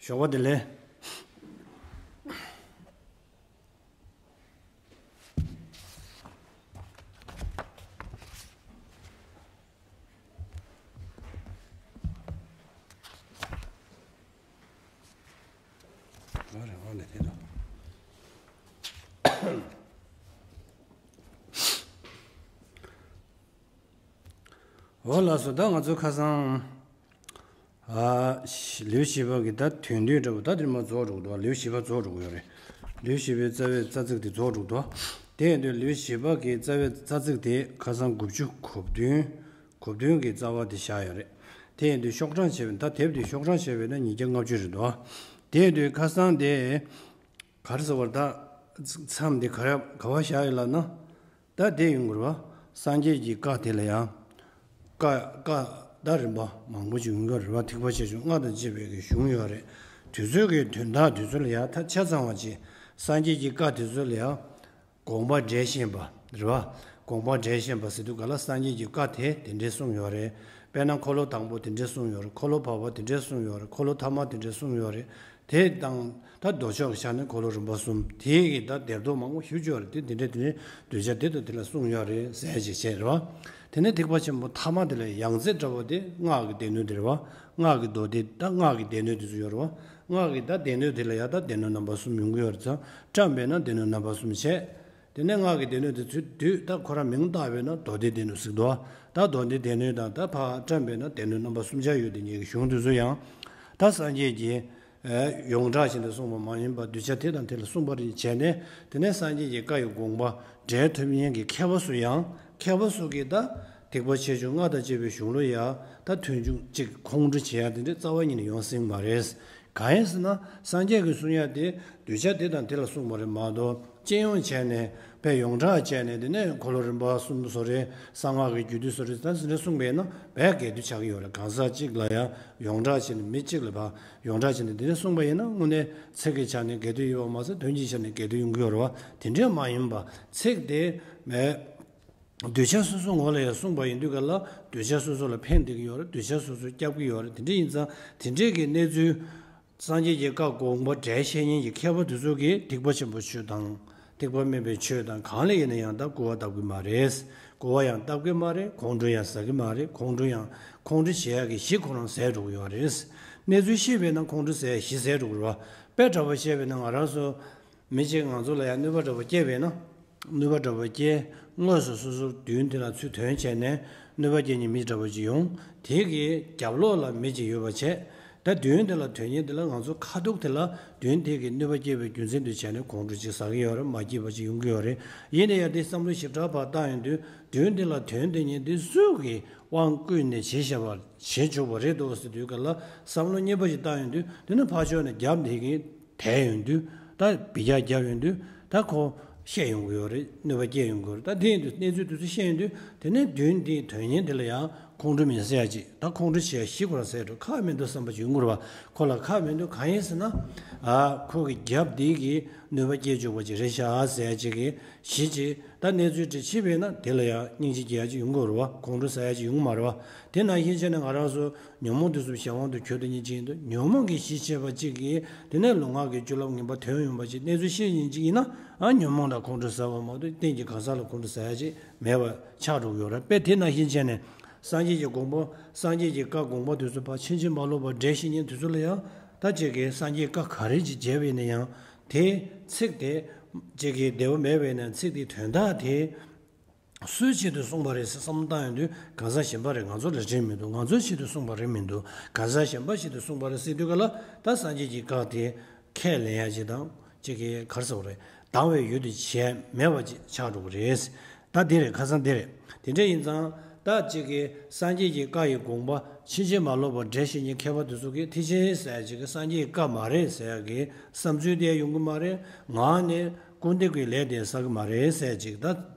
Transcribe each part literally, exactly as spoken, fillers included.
ཞོགས་པ་བདེ་ལེགས། ཨ་རེ་ཨ་ལེ་དེ་དང་། འོ་ལགས་སོ། ད་ང་ཚོ་ཁ་སང་ཨ་ལེའུ་བཞི་པ་གི་ད་དོན་བསྡུས་འདྲ་པོ་ད་དེ་མར་རྫོགས་འགྲོ་གི་འདུག་ལེའུ་བཞི་པ་རྫོགས་འགྲོ་གི་ཡོད་རེད། ལེའུ་བཞི་པའི་རྩ་བའི་རྩ་ཚིག་དེ་རྫོགས་འགྲོ་གི་འདུག་དེ་ཡིན་དུས་ལེའུ་བཞི་པ་གི་རྩ་བའི་རྩ་ཚིག་དེ་ཁ་སང་དགུ་བཅུ་གོ་བདུན། གོ་བདུན་གྱི་རྩ་བ་དེ་བཞག་ཡོད་རེད། དེ་ཡིན་དུས་ཤོག་གྲངས་བྱས་པས་ད་དེབ་དེ་ཤོག་གྲངས་བྱས་པས་ན་ཉིས་བརྒྱ་ལྔ་བཅུ་རེད་འདུག་དེ་ཡིན་དུས་ཁ་སང་དེ་ག་རེ་ཟེར་བར་ད་མཚམས་དེ་ག་རེ་ག་བ་བཞག་ཡོད་ལབ་ན། ད་དེ་ཡོང་དགོས་རེད་བ། སངས་རྒྱས་ཀྱི་བཀའ་དེ་ལ་ཡང་། བཀའ་བཀའ་ད་རིམ་པ་མང་པོ་ཅིག་ཡོང་གི་རེད་བ། ཐེག་པ་ཆེ་ཆུང་ལྔ་དང་བཅས་པའི་གི་གཞུང་ཡོད་རེད། དེ་ཚོའི་གི་དོན་དག་དེ་ཚོ་ལ་ཡང་ད་ཆ་ཚང་བ་ཅིག་སངས་རྒྱས་ཀྱི་བཀའ་དེ་ཚོ་ལ་ཡང་། དགོངས་པ་འགྲེལ་བཤད་པ་རེད་བ། དགོངས་པ་འགྲེལ་བཤད་པ་ཟེར་དུས་ག་ལ་སངས་རྒྱས་ཀྱི་བཀའ་དེ་དེ་འདྲས་གསུངས་ཡོད་རེད། དཔེར་ན་འཁོར་ལོ་དང་པོ་དེ་འདྲས་གསུངས་ཡོད་རེད། འཁོར་ལོ་བར་པ་དེ་འདྲས་གསུངས་ཡོད་རེད། འཁོར་ལོ་ཐ་མ་དེ་འདྲས་གསུངས་ཡོད་རེད། དེ་དང་ད་མདོ་ཕྱོགས་ཀྱི་ཆ་ནས་འཁོར་ལོ་རིམ་པ་གསུམ་དེའི་གི་ད་སྡེབ་ལྡོག་མང་པོ་ཞེ་པོ་ཅིག་ཡོད་རེད། དེ་འདྲས་དེ་འདྲས་གདུལ་བྱ་དེ་དང་དེ་ལ་གསུངས་ཡོད་རེད་ཟེར་ཅིག་བྱས་རེད་བ། དེ་ནས་ཐེག་པ་ཆེན་པོ་ཐ་མ་དེ་ལ་ཡང་རྩེ་འདྲ་བོ་དེ་སྔགས་ཀྱི་སྡེ་སྣོད་དེ་རེད་བ། སྔགས་ཀྱི་མདོ་སྡེ་ད་སྔགས་ཀྱི་སྡེ་སྣོད་དེ་ཚོ་ཡོད་རེད་བ། སྔགས་ཀྱི་ད་སྡེ་སྣོད་དེ་ལ་ཡང་ད་སྡེ་སྣོད་རྣམ་པ་གསུམ་ཡོང་གི་ཡོད་རེད་ཙང་བཀྲམ་པས་ན་སྡེ་སྣོད་རྣམ་པ་གསུམ་བྱས། དེ་ནས་སྔགས་ཀྱི་སྡེ་སྣོད་དེ་ཚོའི་དུས་ད་ཁོ་རང་མིང་བཏགས་པས་ན་མདོ་སྡེའི་སྡེ་སྣོད་ཟེར་འདུག་ད་མདོ་སྡེའི་སྡེ་སྣོད་དང་ད་ཕར་བཀྲམ་པས་ན་སྡེ་སྣོད་རྣམ་པ་གསུམ་ཆར་ཡོད་དེ་ཉིད་ཀྱི་གཞུང་དེ་ཚོ་ཡང་། ད་སངས་རྒྱས་ཀྱིས་ཡོངས་གྲགས་བཞིན་དུ་གསུངས་པ་མ་ཡིན་པར་གདུལ་བྱ་དེ་དང་དེ་ལ་གསུངས་པ་རེད་བྱས་ནས། དེ་ནས་སངས་རྒྱས་ཀྱི་བཀའ་ཡི་དགོངས་པ་འགྲེལ་ཐུབ་མཁན་གྱི་མཁས་པ་ཚོ་ཡང་མཁས་པ་ཚོ་གིས་ད་ཐེག་པ་ཆེ་ཆུང་ལྔ་དང་བཅས་པའི་གཞུང་ལུགས་ཡང་ད་མཐུན་འཇུག་ཅིག་ཁོང་ཁྲོ་བྱེད་ཡ་དེ་འདྲའི་རྩ་བ་ཉིད་ནས་ཡོང་སྲིད་མ་རེད། གང་ཡིན་ཟེར་ན་སངས་རྒྱས་ཀྱིས་གསུང་ཡ་དེ་གདུལ་བྱ་དེ་དང་དེ་ལ་གསུངས་པ་རེད་མ་གཏོགས་སྤྱི་ཡོངས་བྱས་ནས་དཔེ་ཡོངས་གྲགས་བྱས་ནས་དེ་ནས་འཁོར་ལོ་རིམ་པ་གསུམ་བཟོ་རེད། གསང་སྔགས་ཀྱི་རྒྱུད་སྡེ་བཟོ་རེད། ད་ཟིན་རེད་གསུངས་པས་ན་བས་འགལ་འདུ་ཆགས་ཀྱི་ཡོད་རེད། གང་ཟག་གཅིག་ལ་ཡང་ཡོངས་གྲགས་བྱས་ནས་མི་གཅིག་ལ་ཕར་ཡོངས་གྲགས་བྱས་ནས་དེ་འདྲ་གསུངས་པ་ཡིན་ན་དངོས་གནས་ཚིག་གི་ཆ་ནས་འགལ་འདུ་ཡོད་པ་མ་ཟད་དོན་གྱི་ཆ་ནས་འགལ་འདུ་ཡོང་གི་ཡོད་རེད་བ། དེ་འདྲ་མ་ཡིན་པ་ཚིག་དེ་མེད། གདུལ་བྱ་སོ་སོ་ངོ་ལ་ཡང་གསུངས་པ་ཡིན་དུས་ག་ལ་གདུལ་བྱ་སོ་སོ་ལ་ཕན་བདེ་གི་ཡོད་རེད། གདུལ་བྱ་སོ་སོ་སྐྱབས་ཀྱི་ཡོད་རེད། དེ་འདྲ་ཡིན་ཙང་དེ་འདྲའི་གི་གནས་ཚུལ། སངས་རྒྱས་ཀྱི་བཀའ་དགོངས་པ་འགྲེལ་བཤད་མཁན་གྱི་མཁས་པ་དེ་ཚོ་གིས་ཐེག་པ་ཆེན་པོའི་ཆོས་དང་། ཐེག་པ་དམན་པའི་ཆོས་དང་གང་ལ་ཡིན་ན་ཡང་ད་སྐུར་བ་བཏབ་ཀྱི་མ་རེད། སྐུར་བ་ཡང་བཏབ་ཀྱི་མ་རེད། ཁོང་ཁྲོ་ཡང་ཟ་གི་མ་རེད། ཁོང་ཁྲོ་ཡང་ཁོང་ཁྲོ་བྱེད་ཡག་གི་གཞི་ཁོ་རང་ཟད་འགྲོ་གི་ཡོད་རེད། གནས་ཚུལ་ཤེས་པས་ན་ཁོང་ཁྲོ་ཟ་ཡག་གཞི་ཟད་འགྲོ་གི་རེད་བ། དཔེ་འདྲ་པོ་བཤད་པས་ན་ང་རང་ཚོ། མི་གཅིག་ང་ཚོ་ལ་ཡང་གནོད་པ་འདྲ་པོ་སྐྱེལ་བས་ན། གནོད་པ་འདྲ་པོ་སྐྱེལ། དངོས་སུ་སོ་སོར་མདུན་དེ་ལ་ཚུར་ཐོན་བྱས་ནས་གནོད་པ་སྐྱེལ་མཁན་མི་འདྲ་པོ་ཅིག་ཡོང་། དེ་གི་རྒྱབ་ལོགས་ལ་མི་གཅིག་ཡོད་པ་བྱས། ད་མདུན་དེ་ལ་ཐོན་མཁན་དེ་ལ་ང་ཚོ་ཁ་ཐུག་དེ་ལ་མདུན་དེ་གི་གནོད་པ་སྐྱེལ་བའི་རྒྱུ་མཚན་དུ་བྱས་ནས་ཁོང་ཁྲོ་ཅིག་ཟ་གི་ཡོད་རེད། མ་སྐྱིད་པ་ཅིག་ཡོང་གི་ཡོད་རེད། ཡིན་ན་ཡང་དེ་བསམ་བློ་ཞིབ་ཕྲ་ཕར་བཏང་ཡོང་དུས་མདུན་དེ་ལ་ཐོན་བསྡད་མཁན་དེ་སུ་གི་དབང་བསྐུར་ནས་བྱས་བཞག་པ་བྱེད་ཆོག་པ་རེད་འདུག་ཟེར་དུས་ག་ལ་བསམ་བློ་གཉིས་པ་ཞིག་བཏང་ཡོང་དུས་དེ་ནི་ཕར་ཕྱོགས་ནས་རྒྱབ་དེ་གི་དེ་ཡོང་དུས་ད་འབུད་རྒྱག་རྒྱབ་ཡོང་དུས་ད་ཁོ་བཤད་ཡོང་གི་ཡོད་རེད། གནོད་པ་སྐྱེལ་ཡོང་གི་ཡོད་རེད། ད་དེ་ཡིན་དུས་གནས་ཚུལ་དེ་ཚོ་བཤད་ཡོང་དུས་དེ་ནས་མདུན་དེའི་དོན་གཉེར་དེ་ལ་ཡང་ཁོང་ཁྲོ་མི་ཟ་ཡ་ཅིག་ད་ཁོང་ཁྲོ་བྱེད་ཡ་གཞི་ཁོ་རང་ཟད་འགྲོ། ཁག་མི་འདུག་བསམ་པ་ཅིག་ཡོང་གི་རེད་བ། ཁོ་ལ་ཁག་མི་འདུག་གང་ཡིན་ཟེར་ན། ཨ་ཁོ་གི་རྒྱབ་དེ་གི་གནོད་པ་སྐྱེལ་བཅུག་པ་ཅིག་རེད་ཤག་ཟེར་ཡ་ཅིག་གི་གཞི་ཅིག་ད་གནས་ཚུལ་དེ་ཕྱིས་པས་ན་དེ་ལ་ཡང་སྙིང་རྗེ་སྐྱེ་ཡ་ཅིག་ཡོང་གི་རེད་བ། ཁོང་ཁྲོ་ཟ་ཡ་ཅིག་ཡོང་གི་མ་རེད་བ། དེ་ནང་བཞིན་བྱས་ནས་ང་རང་ཚོ་ཉོན་མོངས་དེ་ཚོ་གཞན་དབང་དུ་གྱུར་དེ་ཉིད་ཅིག་ཡིན་དུས་ཉོན་མོངས་ཀྱི་གཞི་བྱས་པ་གཅིག་གིས་དེ་ནས་ལུས་ངག་གི་སྤྱོད་ལམ་ངན་པ་ཐོན་ཡོང་པ་ཅིག་གནས་ཚུལ་ཤེས་ཡིན་གཅིག་ཡིན་ན། ཨ་ཉོན་མོངས་དང་ཁོང་ཁྲོ་ཟ་བ་མ་གཏོགས་གཏན་གྱི་གང་ཟག་ལ་ཁོང་ཁྲོ་ཟ་ཡ་ཅིག་མེད་པ་ཆགས་འགྲོ་གི་ཡོད་རེད། དཔེ་དེ་ནང་བཞིན་བྱས་ནས་སངས་རྒྱས་ཀྱི་དགོངས་པ་སངས་རྒྱས་ཀྱི་བཀའ་དགོངས་པ་དེ་ཚོ་ཕར་ཕྱིན་ཅི་མ་ལོག་པར་འགྲེལ་བཤད་མཁན་དེ་ཚོ་ལ་ཡང་ད་གཅིག་གིས་སངས་རྒྱས་བཀའ་ག་རེ་ཅིག་བྱས་པ་ཡིན་ན་ཡང་དེ་ཚིག་དེ་གཅིག་གིས་བདེ་བ་མེད་པ་ཡིན་ན་ཚིག་དེའི་དོན་དག་དེ། སུའི་ཆེད་དུ་གསུངས་པ་རེད་ཟེར་བསམ་བློ་བཏང་ཡོང་དུས་གང་ཟག་གཞན་པ་རེད། ང་ཚོ་ལ་དྲན་མི་འདུག་ང་ཚོའི་ཆེད་དུ་གསུངས་པ་རེད་མི་འདུག་གང་ཟག་གཞན་པ་ཆེད་དུ་གསུངས་པ་རེད་ཟེར་དུས་ག་ལ་ད་སངས་རྒྱས་ཀྱི་བཀའ་དེ་ཁས་ལེན་ཡ་ཅིག་དང་ཅིག་གི་ག་རེ་ཟེར་བ་རེད། སྡང་བའི་ཡུལ་དུ་བྱས་མེད་པ་ཅིག་ཆགས་འགྲོ་གི་རེད། ད་འདི་རེད། ཁ་སང་འདི་རེད། དེ་འདྲ་ཡིན་ཙང་ད་ཅིག་གི་སངས་རྒྱས་ཀྱི་བཀའ་ཡི་དགོངས་པ་ཕྱིན་ཅི་མ་ལོག་པར་འགྲེལ་བཤད་མཁན་མཁས་པ་དེ་ཚོ་གིས་ཐེག་ཆེན་ཟེར་ཡ་ཅིག་གི་སངས་རྒྱས་ཀྱི་བཀའ་མ་རེད་ཟེར་ཡ་གི་བསམ་ཚུལ་དེ་ཡོང་གི་མ་རེད། ངག་ནས་སྐུར་འདེབས་ཀྱི་ལས་དེ་བསགས་ཀྱི་མ་རེད་ཟེར་ཅིག་ད་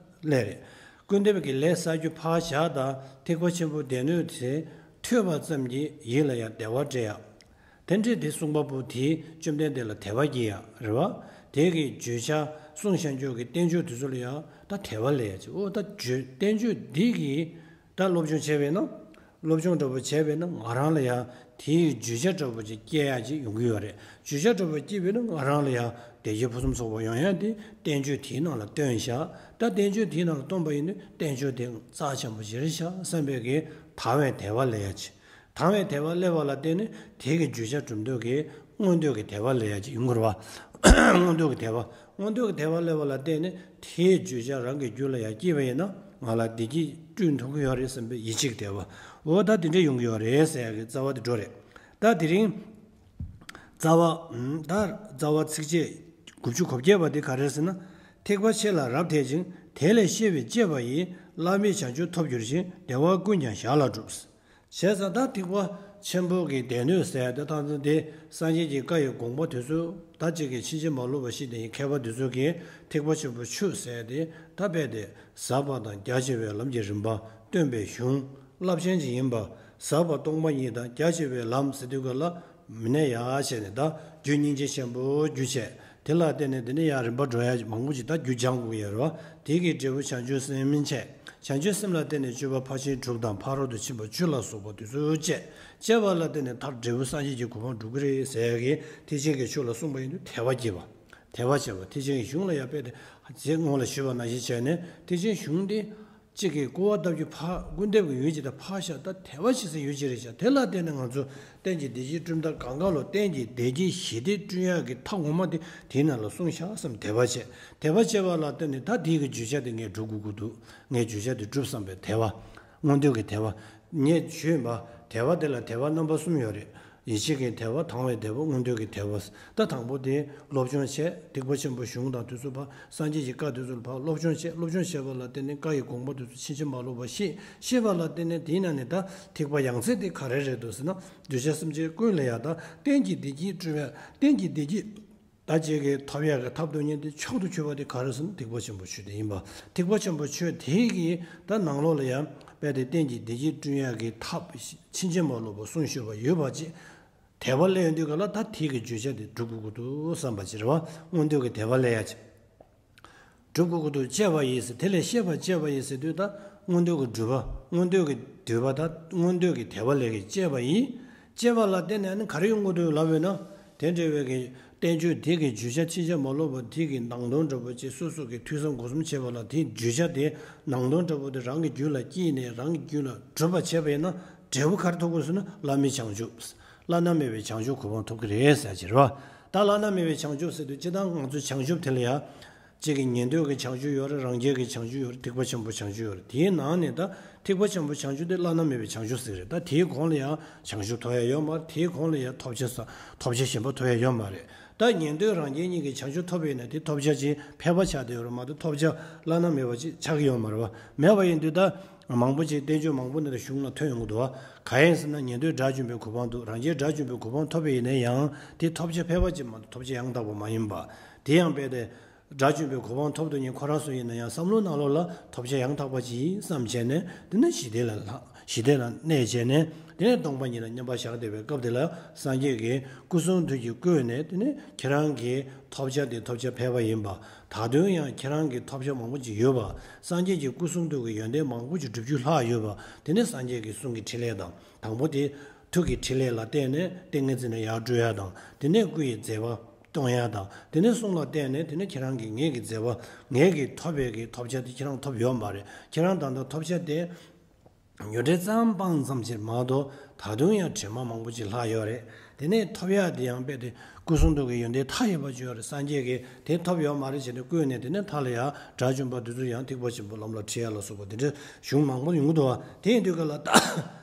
ལས་རེད། སྐུར་འདེབས་ཀྱི་ལས་བསགས་རྒྱུ་ཕར་བཞག་དང་ཐེག་པ་ཆེན་པོའི་སྡེ་སྣོད་དེ་ཐོས་པ་ཙམ་གྱིས་ཡིད་ལ་ཡང་བདེ་བ་སྤྲད་ཡག་དེ་འདྲའི་དེ་གསུངས་པ་པོ་དེས་བཅོམ་ལྡན་འདས་ལ་དད་པ་སྐྱེ་ཡག་རེད་བ། དེ་གི་བརྗོད་བྱ་གསུང་བཤད་རྒྱུ་གི་བསྟན་བཅོས་དེ་ཚོ་ལ་ཡང་ད་དད་པ་སླེབས་ཡག་ཅིག་འོ་ད་བརྗོད་བསྟན་བཅོས་འདི་གི་ད་སློབ་སྦྱོང་བྱས་པས་ན། སློབ་སྦྱོང་འདྲ་པོ་བྱས་པས་ན་ང་རང་ལ་ཡང་ དེའི་བརྗོད་བྱ་འདྲ་པོ་ཅིག་སྐྱེ་ཡག་ཅིག་ཡོང་གི་ཡོད་རེད། བརྗོད་བྱ་འདྲ་པོ་སྐྱེས་པས་ན་ང་རང་ལ་ཡང་བདེ་སྐྱིད་ཕུན་སུམ་ཚོགས་པ་ཡོང་ཡག་དེ་བསྟན་བཅོས་དེའི་ནང་ལ་བཏོན་བཞག་ད་བསྟན་བཅོས་དེའི་ནང་ལ་བཏོན་པ་ཡིན་དུས་བསྟན་བཅོས་དེ་རྩ་ཆེན་པོ་ཞིག་རེད་ཤག་བསམ་པའི་གི་དང་བའི་དད་པ་སླེབས་ཡག་ཅིག་དང་བའི་དད་པ་སླེབས་པ་ལ་བརྟེན་ནས་དེ་གི་བརྗོད་བྱ་གྲུབ་འདོད་ཀྱི་མངོན་འདོད་ཀྱི་དད་པ་སླེབས་ཡག་ཅིག་ཡོང་གི་རེད་བ། མངོན་འདོད་ཀྱི་དད་པ། མངོན་འདོད་ཀྱི་དད་པ་སླེབས་པ་ལ་བརྟེན་ནས་དེའི་བརྗོད་བྱ་རང་གི་རྒྱུད་ལ་ཡང་སྐྱེས་པ་ཡིན་ན་ང་ལ་བདེ་སྐྱིད་བསྐྲུན་ཐུབ་ཀྱི་ཡོད་རེད་བསམ་པའི་ཡིད་ཆེས་ཀྱི་དད་པ། འོ་ད་དེ་འདྲ་ཡོང་གི་ཡོད་རེད་ཟེར་ཡག་གི་རྩ་བ་དེ་འགྲོ་རེད། ད་དེ་རིང་རྩ་བ། ད་རྩ་བ་ཚིགས་བཅད་དགུ་བཅུ་གོ་བརྒྱད་པ་དེ་ག་རེ་ཟེར་ན། ཐེག་པ་ཆེ་ལ་རབ་དད་ཅིང་དེ་ལས་སྐྱེ་བའི་སྤྱད་པ་ཡིས། བླ་མེད་བྱང་ཆུབ་ཐོབ་འགྱུར་ཞིང་། བདེ་བ་ཀུན་ཀྱང་ཞར་ལ་འགྲུབ། བྱས་ཙང་ད་ཐེག་པ་ཆེན་པོ་གི་སྡེ་སྣོད་ཟེར་ཡ་དེ་ད་ལྟ་དེ་སངས་རྒྱས་ཀྱི་བཀའ་ཡི་དགོངས་པ་དེ་ཚོ་ད་ཅིག་གི་ཕྱིན་ཅི་མ་ལོག་པ་ཤེས་བདེ་བའི་མཁས་པ་དེ་ཚོ་གིས་ཐེག་པ་ཆེན་པོ་ཆོས་ཟེར་ཡ་དེ་ད་རྦད་དེ་ཟབ་པ་དང་རྒྱ་ཆེ་བའི་ལམ་གྱི་རིམ་པ་སྟོན་པའི་གཞུང་རླབས་ཆེན་ཅིག་ཡིན་པ། ཟབ་པ་སྟོང་པ་ཉིད་དང་རྒྱ་ཆེ་བའི་ལམ་ཟེར་དུས་ག་ལ། མི་ནས་ཡག་བྱས་ནས་ད་རྒྱུ་སྙིང་རྗེ་ཆེན་པོ་རྒྱུ་བྱས། དེ་ལ་བརྟེན་ནས་དེ་ནས་ཡང་རིམ་པ་འགྲོ་ཡ་མང་པོ་ཅིག་ད་རྒྱུ་སྦྱང་དགོས་ཡོད་རེད་བ། དེ་གི་འབྲས་བུ་བྱང་ཆུབ་སེམས་མིན་བྱས། བྱང་ཆུབ་སེམས་ལ་བརྟེན་ནས་སྤྱོད་པ་ཕར་ཕྱིན་དྲུག་དང་ཕ་རོལ་ཏུ་ཕྱིན་པ་བཅུ་ལ་སོགས་པ་དེ་ཚོ་བྱས། བྱས་པ་ལ་བརྟེན་ནས་མཐར་འབྲས་བུ་སངས་རྒྱས་ཀྱི་གོ་འཕང་འགྲུབ་ཀྱི་རེད་ཟེར་ཡ་གི་ཐེག་ཆེན་གྱི་ཆོས་ལ་གསུངས་པ་ཡིན་དུས་དད་པ་སྐྱེས་པ། དད་པ་བྱས་པ་ཐེག་ཆེན་གྱི་གཞུང་ལ་ཡང་དཔེ་དེ་རྗེས་སྔོན་ལ་ཞུས་པ་ནང་བཞིན་བྱས་ནས་ཐེག་ཆེན་གཞུང་འདི། གཅིག་གིས་སྐུར་བ་བཏབ་རྒྱུ་ཕར་སྐུར་འདེབས་ཀྱི་ཡུལ་གཅིག་དང་ཕར་བཞག་ད་དད་པ་བྱེད་སའི་ཡུལ་གཅིག་རེད་བཞག་དེ་ལ་བརྟེན་ནས་ང་ཚོ་རྟེན་གྱི་བདེ་སྐྱིད་བསྐྲུན་ཐབས་གང་ག་ལོ་རྟེན་གྱི་བདེ་སྐྱིད་ཞི་བདེ་བསྐྲུན་ཡག་གི་ཐབས་ངོ་མ་དེ་དེའི་ནང་ལ་གསུངས་བཞག་བསམ་དད་པ་བྱས། དད་པ་བྱས་པ་ལ་བརྟེན་ནས་ད་དེའི་གི་བརྗོད་བྱ་དེ་ངས་སྒྲུབ་དགོས་ཀྱི་འདུག་ངས་བརྗོད་བྱ་དེ་སྒྲུབ་བསམ་པའི་དད་པ། མངོན་འདོད་ཀྱི་དད་པ། ངས་ཞུས་ཡིན་པ། དད་པ་དེ་ལ་དད་པ་རྣམ་པ་གསུམ་ཡོད་རེད། ཡིད་ཆེས་ཀྱི་དད་པ། དང་བའི་དད་པ། མངོན་འདོད་ཀྱི་དད་པ། ད་དང་པོ་དེ་སློབ་སྦྱོང་བྱས། ཐེག་པ་ཆེན་པོའི་གཞུང་དང་དེ་ཚོ་ཕར་སངས་རྒྱས་ཀྱི་བཀའ་དེ་ཚོ་ལ་ཕར་སློབ་སྦྱོང་བྱས། སློབ་སྦྱོང་བྱས་པ་ལ་བརྟེན་ནས་བཀའ་ཡི་དགོངས་པ་དེ་ཚོ་ཕྱིན་ཅི་མ་ལོག་པ་ཤེས། ཤེས་པ་ལ་བརྟེན་ནས་དེའི་ནང་ནས་ད་ཐེག་པ་ཡང་རྩེ་དེ་ག་རེ་རེད་འདུག་ཟེར་ན། གདུལ་བྱ་སེམས་ཅན་ཀུན་ལ་ཡང་ད་རྟེན་གྱི་བདེ་སྐྱིད་བསྐྲུན་ཡ། རྟེན་གྱི་བདེ་སྐྱིད་ད་ཅིག་གི་ཐོབ་ཡག་གི་ཐབས་སྟོན་མཁན་དེ་མཆོག་ཏུ་གྱུར་པ་དེ་ག་རེ་ཟེར་ན་ཐེག་པ་ཆེན་པོའི་ཆོས་དེ་ཡིན་པ། ཐེག་པ་ཆེན་པོའི་ཆོས་དེ་གི་ད་ནང་ལོགས་ལ་ཡང་དཔེ་དེ་རྟེན་གྱི་བདེ་སྐྱིད་བསྐྲུན་ཡག་གི་ཐབས་ཕྱིན་ཅི་མ་ལོག་པ་གསུངས་ཞུས་པ་ཡོད་པ་ཅིག་དད་པ་སླེབས་ཡོང་དུས་ག་ལ་ད་དེ་གི་བརྗོད་བྱ་དེ་སྒྲུབ་དགོས་ཀྱི་འདུག་བསམ་པ་ཅིག་རེད་བ། མངོན་འདོད་ཀྱི་དད་པ་སླེབས་ཡ་ཅིག་སྒྲུབ་དགོས་ཀྱི་འདུག་སྤྱད་པ་ཡིས་ཟེར། དེ་ལས་སྐྱེས་པ་སྤྱད་པ་ཡིས་ཟེར་དུས་ད་མངོན་འདོད་ཀྱི་སྒྲུབ་པ། མངོན་འདོད་ཀྱི་འདུས་པ་ད་མངོན་འདོད་ཀྱི་དད་པ་ལས་ཀྱི་སྤྱད་པ་ཡིས། སྤྱད་པ་ལ་བརྟེན་ནས་ནི་ག་རེ་ཡོང་གི་འདུག་ལབ་པས་ན། དེ་འདྲ་བའི་གི་བསྟན་བཅོས་དེ་གི་བརྗོད་བྱ་ཕྱིན་ཅི་མ་ལོག་པ་དེ་གི་ནང་དོན་འདྲ་པོ་ཅིག་སོ་སོ་གི་ཐོས་བསམ་སྒོམ་གསུམ་བྱས་པ་ལ་དེའི་བརྗོད་བྱ་དེ་ནང་དོན་འདྲ་པོ་དེ་རང་གི་རྒྱུད་ལ་སྐྱེས་ནས་རང་གི་རྒྱུད་ལ་གྲུབ་པ་བྱས་པ་ཡིན་ན་འབྲས་བུ་ག་རེ་ཐོབ་དགོས་ཟེར་ན་བླ་མེད་བྱང་ཆུབ། བླ་ན་མེད་པའི་བྱང་ཆུབ་གོ་འཕང་ཐོབ་ཀྱི་རེད་ཟེར་གྱི་རེད་བ། ད་བླ་ན་མེད་པའི་བྱང་ཆུབ་ཟེར་དུས་སྤྱིར་བཏང་ང་ཚོ་བྱང་ཆུབ་དེ་ལ་ཡང་། གཅིག་གི་ཉན་ཐོས་ཀྱི་བྱང་ཆུབ་ཡོད་རེད། རང་རྒྱལ་གྱི་བྱང་ཆུབ་ཡོད་རེད། ཐེག་པ་ཆེན་པོའི་བྱང་ཆུབ་ཡོད་རེད། དེའི་ནང་ནས་ད་ཐེག་པ་ཆེན་པོའི་བྱང་ཆུབ་དེ་བླ་ན་མེད་པའི་བྱང་ཆུབ་ཟེར་གྱི་རེད། ད་དེའི་གོང་ལ་ཡང་བྱང་ཆུབ་ཐོབ་ཡ་ཡོད་མ་རེད། དེའི་གོང་ལ་ཡང་ཐོབ་བྱ་ས་ཐོབ་བྱ་གཞན་པ་ཐོབ་ཡ་ཡོད་མ་རེད། ད་ཉན་ཐོས་རང་རྒྱལ་གཉིས་ཀྱི་བྱང་ཆུབ་ཐོབ་པ་ཡིན་ན་དེ་ཐོབ་བྱ་ཅིག་ཕལ་པ་ཆགས་བསྡད་ཡོད་རེད་མ་གཏོགས་ཐོབ་བྱ་བླ་ན་མེད་པ་ཅིག་ཆགས་ཀྱི་ཡོད་མ་རེད་བ། མེད་པ་ཡིན་དུས་ད་མང་པོ་ཅིག་བསྟན་བཅོས་མང་པོ་ནས་གཞུང་ལ་ཐོན་ཡོང་གི་འདུག་བ། གང་ཡིན་ཟེར་ན་ཉན་ཐོས་དགྲ་བཅོམ་པའི་གོ་འཕང་འདུག་རང་རྒྱལ་དགྲ་བཅོམ་པའི་གོ་འཕང་ཐོབ་པ་ཡིན་ན་ཡང་དེ་ཐོབ་བྱ་ཕལ་པ་ཅིག་མ་གཏོགས་ཐོབ་བྱ་ཡང་དག་པ་མ་ཡིན་པ། དེ་ཡང་རྦད་དེ། དགྲ་བཅོམ་པའི་གོ་འཕང་ཐོབ་འདོད་མཁན་ཁོ་རང་ཚོ་ཡིན་ན་ཡང་བསམ་བློ་ནང་ལོགས་ལ་ཐོབ་བྱ་ཡང་དག་པ་ཅིག་ཡིན་བསམ་བྱས་ནས་དེ་ནས་ཞི་བདེ་ལ་ལྷག་ཞི་བདེ་ལ་གནས་བྱས་ནས་དེ་ནས་སྟོང་པ་ཉིད་ལ་མཉམ་པར་བཞག་བསྡད་པའི་སྐབས་དེ་ལ་སངས་རྒྱས་ཀྱིས་སྐུ་གསུང་ཐུགས་ཀྱིས་བསྐུལ་ནས་དེ་ནས་ཁྱེད་རང་གི་ཐོབ་བྱ་དེ་ཐོབ་བྱ་ཕལ་པ་ཡིན་པ། ད་དུང་ཡང་ཁྱེད་རང་གི་ཐོབ་བྱ་མང་པོ་ཅིག་ཡོད་པ། སངས་རྒྱས་ཀྱི་སྐུ་གསུང་ཐུགས་ཀྱི་ཡོན་ཏན་མང་པོ་ཅིག་སྒྲུབ་རྒྱུ་ལྷག་ཡོད་པ། དེ་ནས་སངས་རྒྱས་ཀྱི་གསུང་གི་ཕྲིན་ལས་དང་དང་པོ་དེ། ཐུགས་ཀྱི་ཕྲིན་ལས་ལ་བརྟེན་ནས་ཏིང་ངེ་འཛིན་ལ་ཡར་འགྲོ་ཡ་དང་དེ་ནས་སྐུ་ཡི་མཛད་པ། གཏོང་ཡ་དང་དེ་ནས་གསུང་ལ་བརྟེན་ནས་དེ་ནས་ཁྱེད་རང་གི་ངེད་ཀྱི་མཛད་པ་ངེད་ཀྱི་ཐོབ་པའི་གི་ཐོབ་བྱ་དེ་ཁྱེད་རང་ཐོབ་ཡོད་མ་རེད། ཁྱེད་རང་ད་ལྟ་ཐོབ་བྱ་དེ་ཉོན་སྒྲིབ་ཙམ་སྤངས་ཙམ་ཅིག་མ་གཏོགས་ད་དུང་ཡང་དྲི་མ་མང་པོ་ཅིག་ལྷག་ཡོད་རེད། དེ་ནས་ཐོབ་ཡ་དེ་ཡང་རྦད་དེ་སྐུ་གསུང་ཐུགས་ཀྱི་ཡོན་ཏན་མཐའ་ཡས་པ་ཅིག་ཡོད་རེད། སངས་རྒྱས་ཀྱིས་དེ་ཐོབ་ཡོད་མ་རེད་ཟེར་ནས་བསྐུལ་ནས་དེ་ནས་མཐའ་ལ་ཡང་དགྲ་བཅོམ་པ་དེ་ཚོ་ཡང་ཐེག་པ་ཆེན་པོའི་ལམ་ལ་ཁྲིད་ཡ་ལ་སོགས་པ་དེ་འདྲ་གཞུང་མང་པོ་ཡོང་གི་འདུག་བ། དེ་ཡིན་དུས་ག་ལ་ད།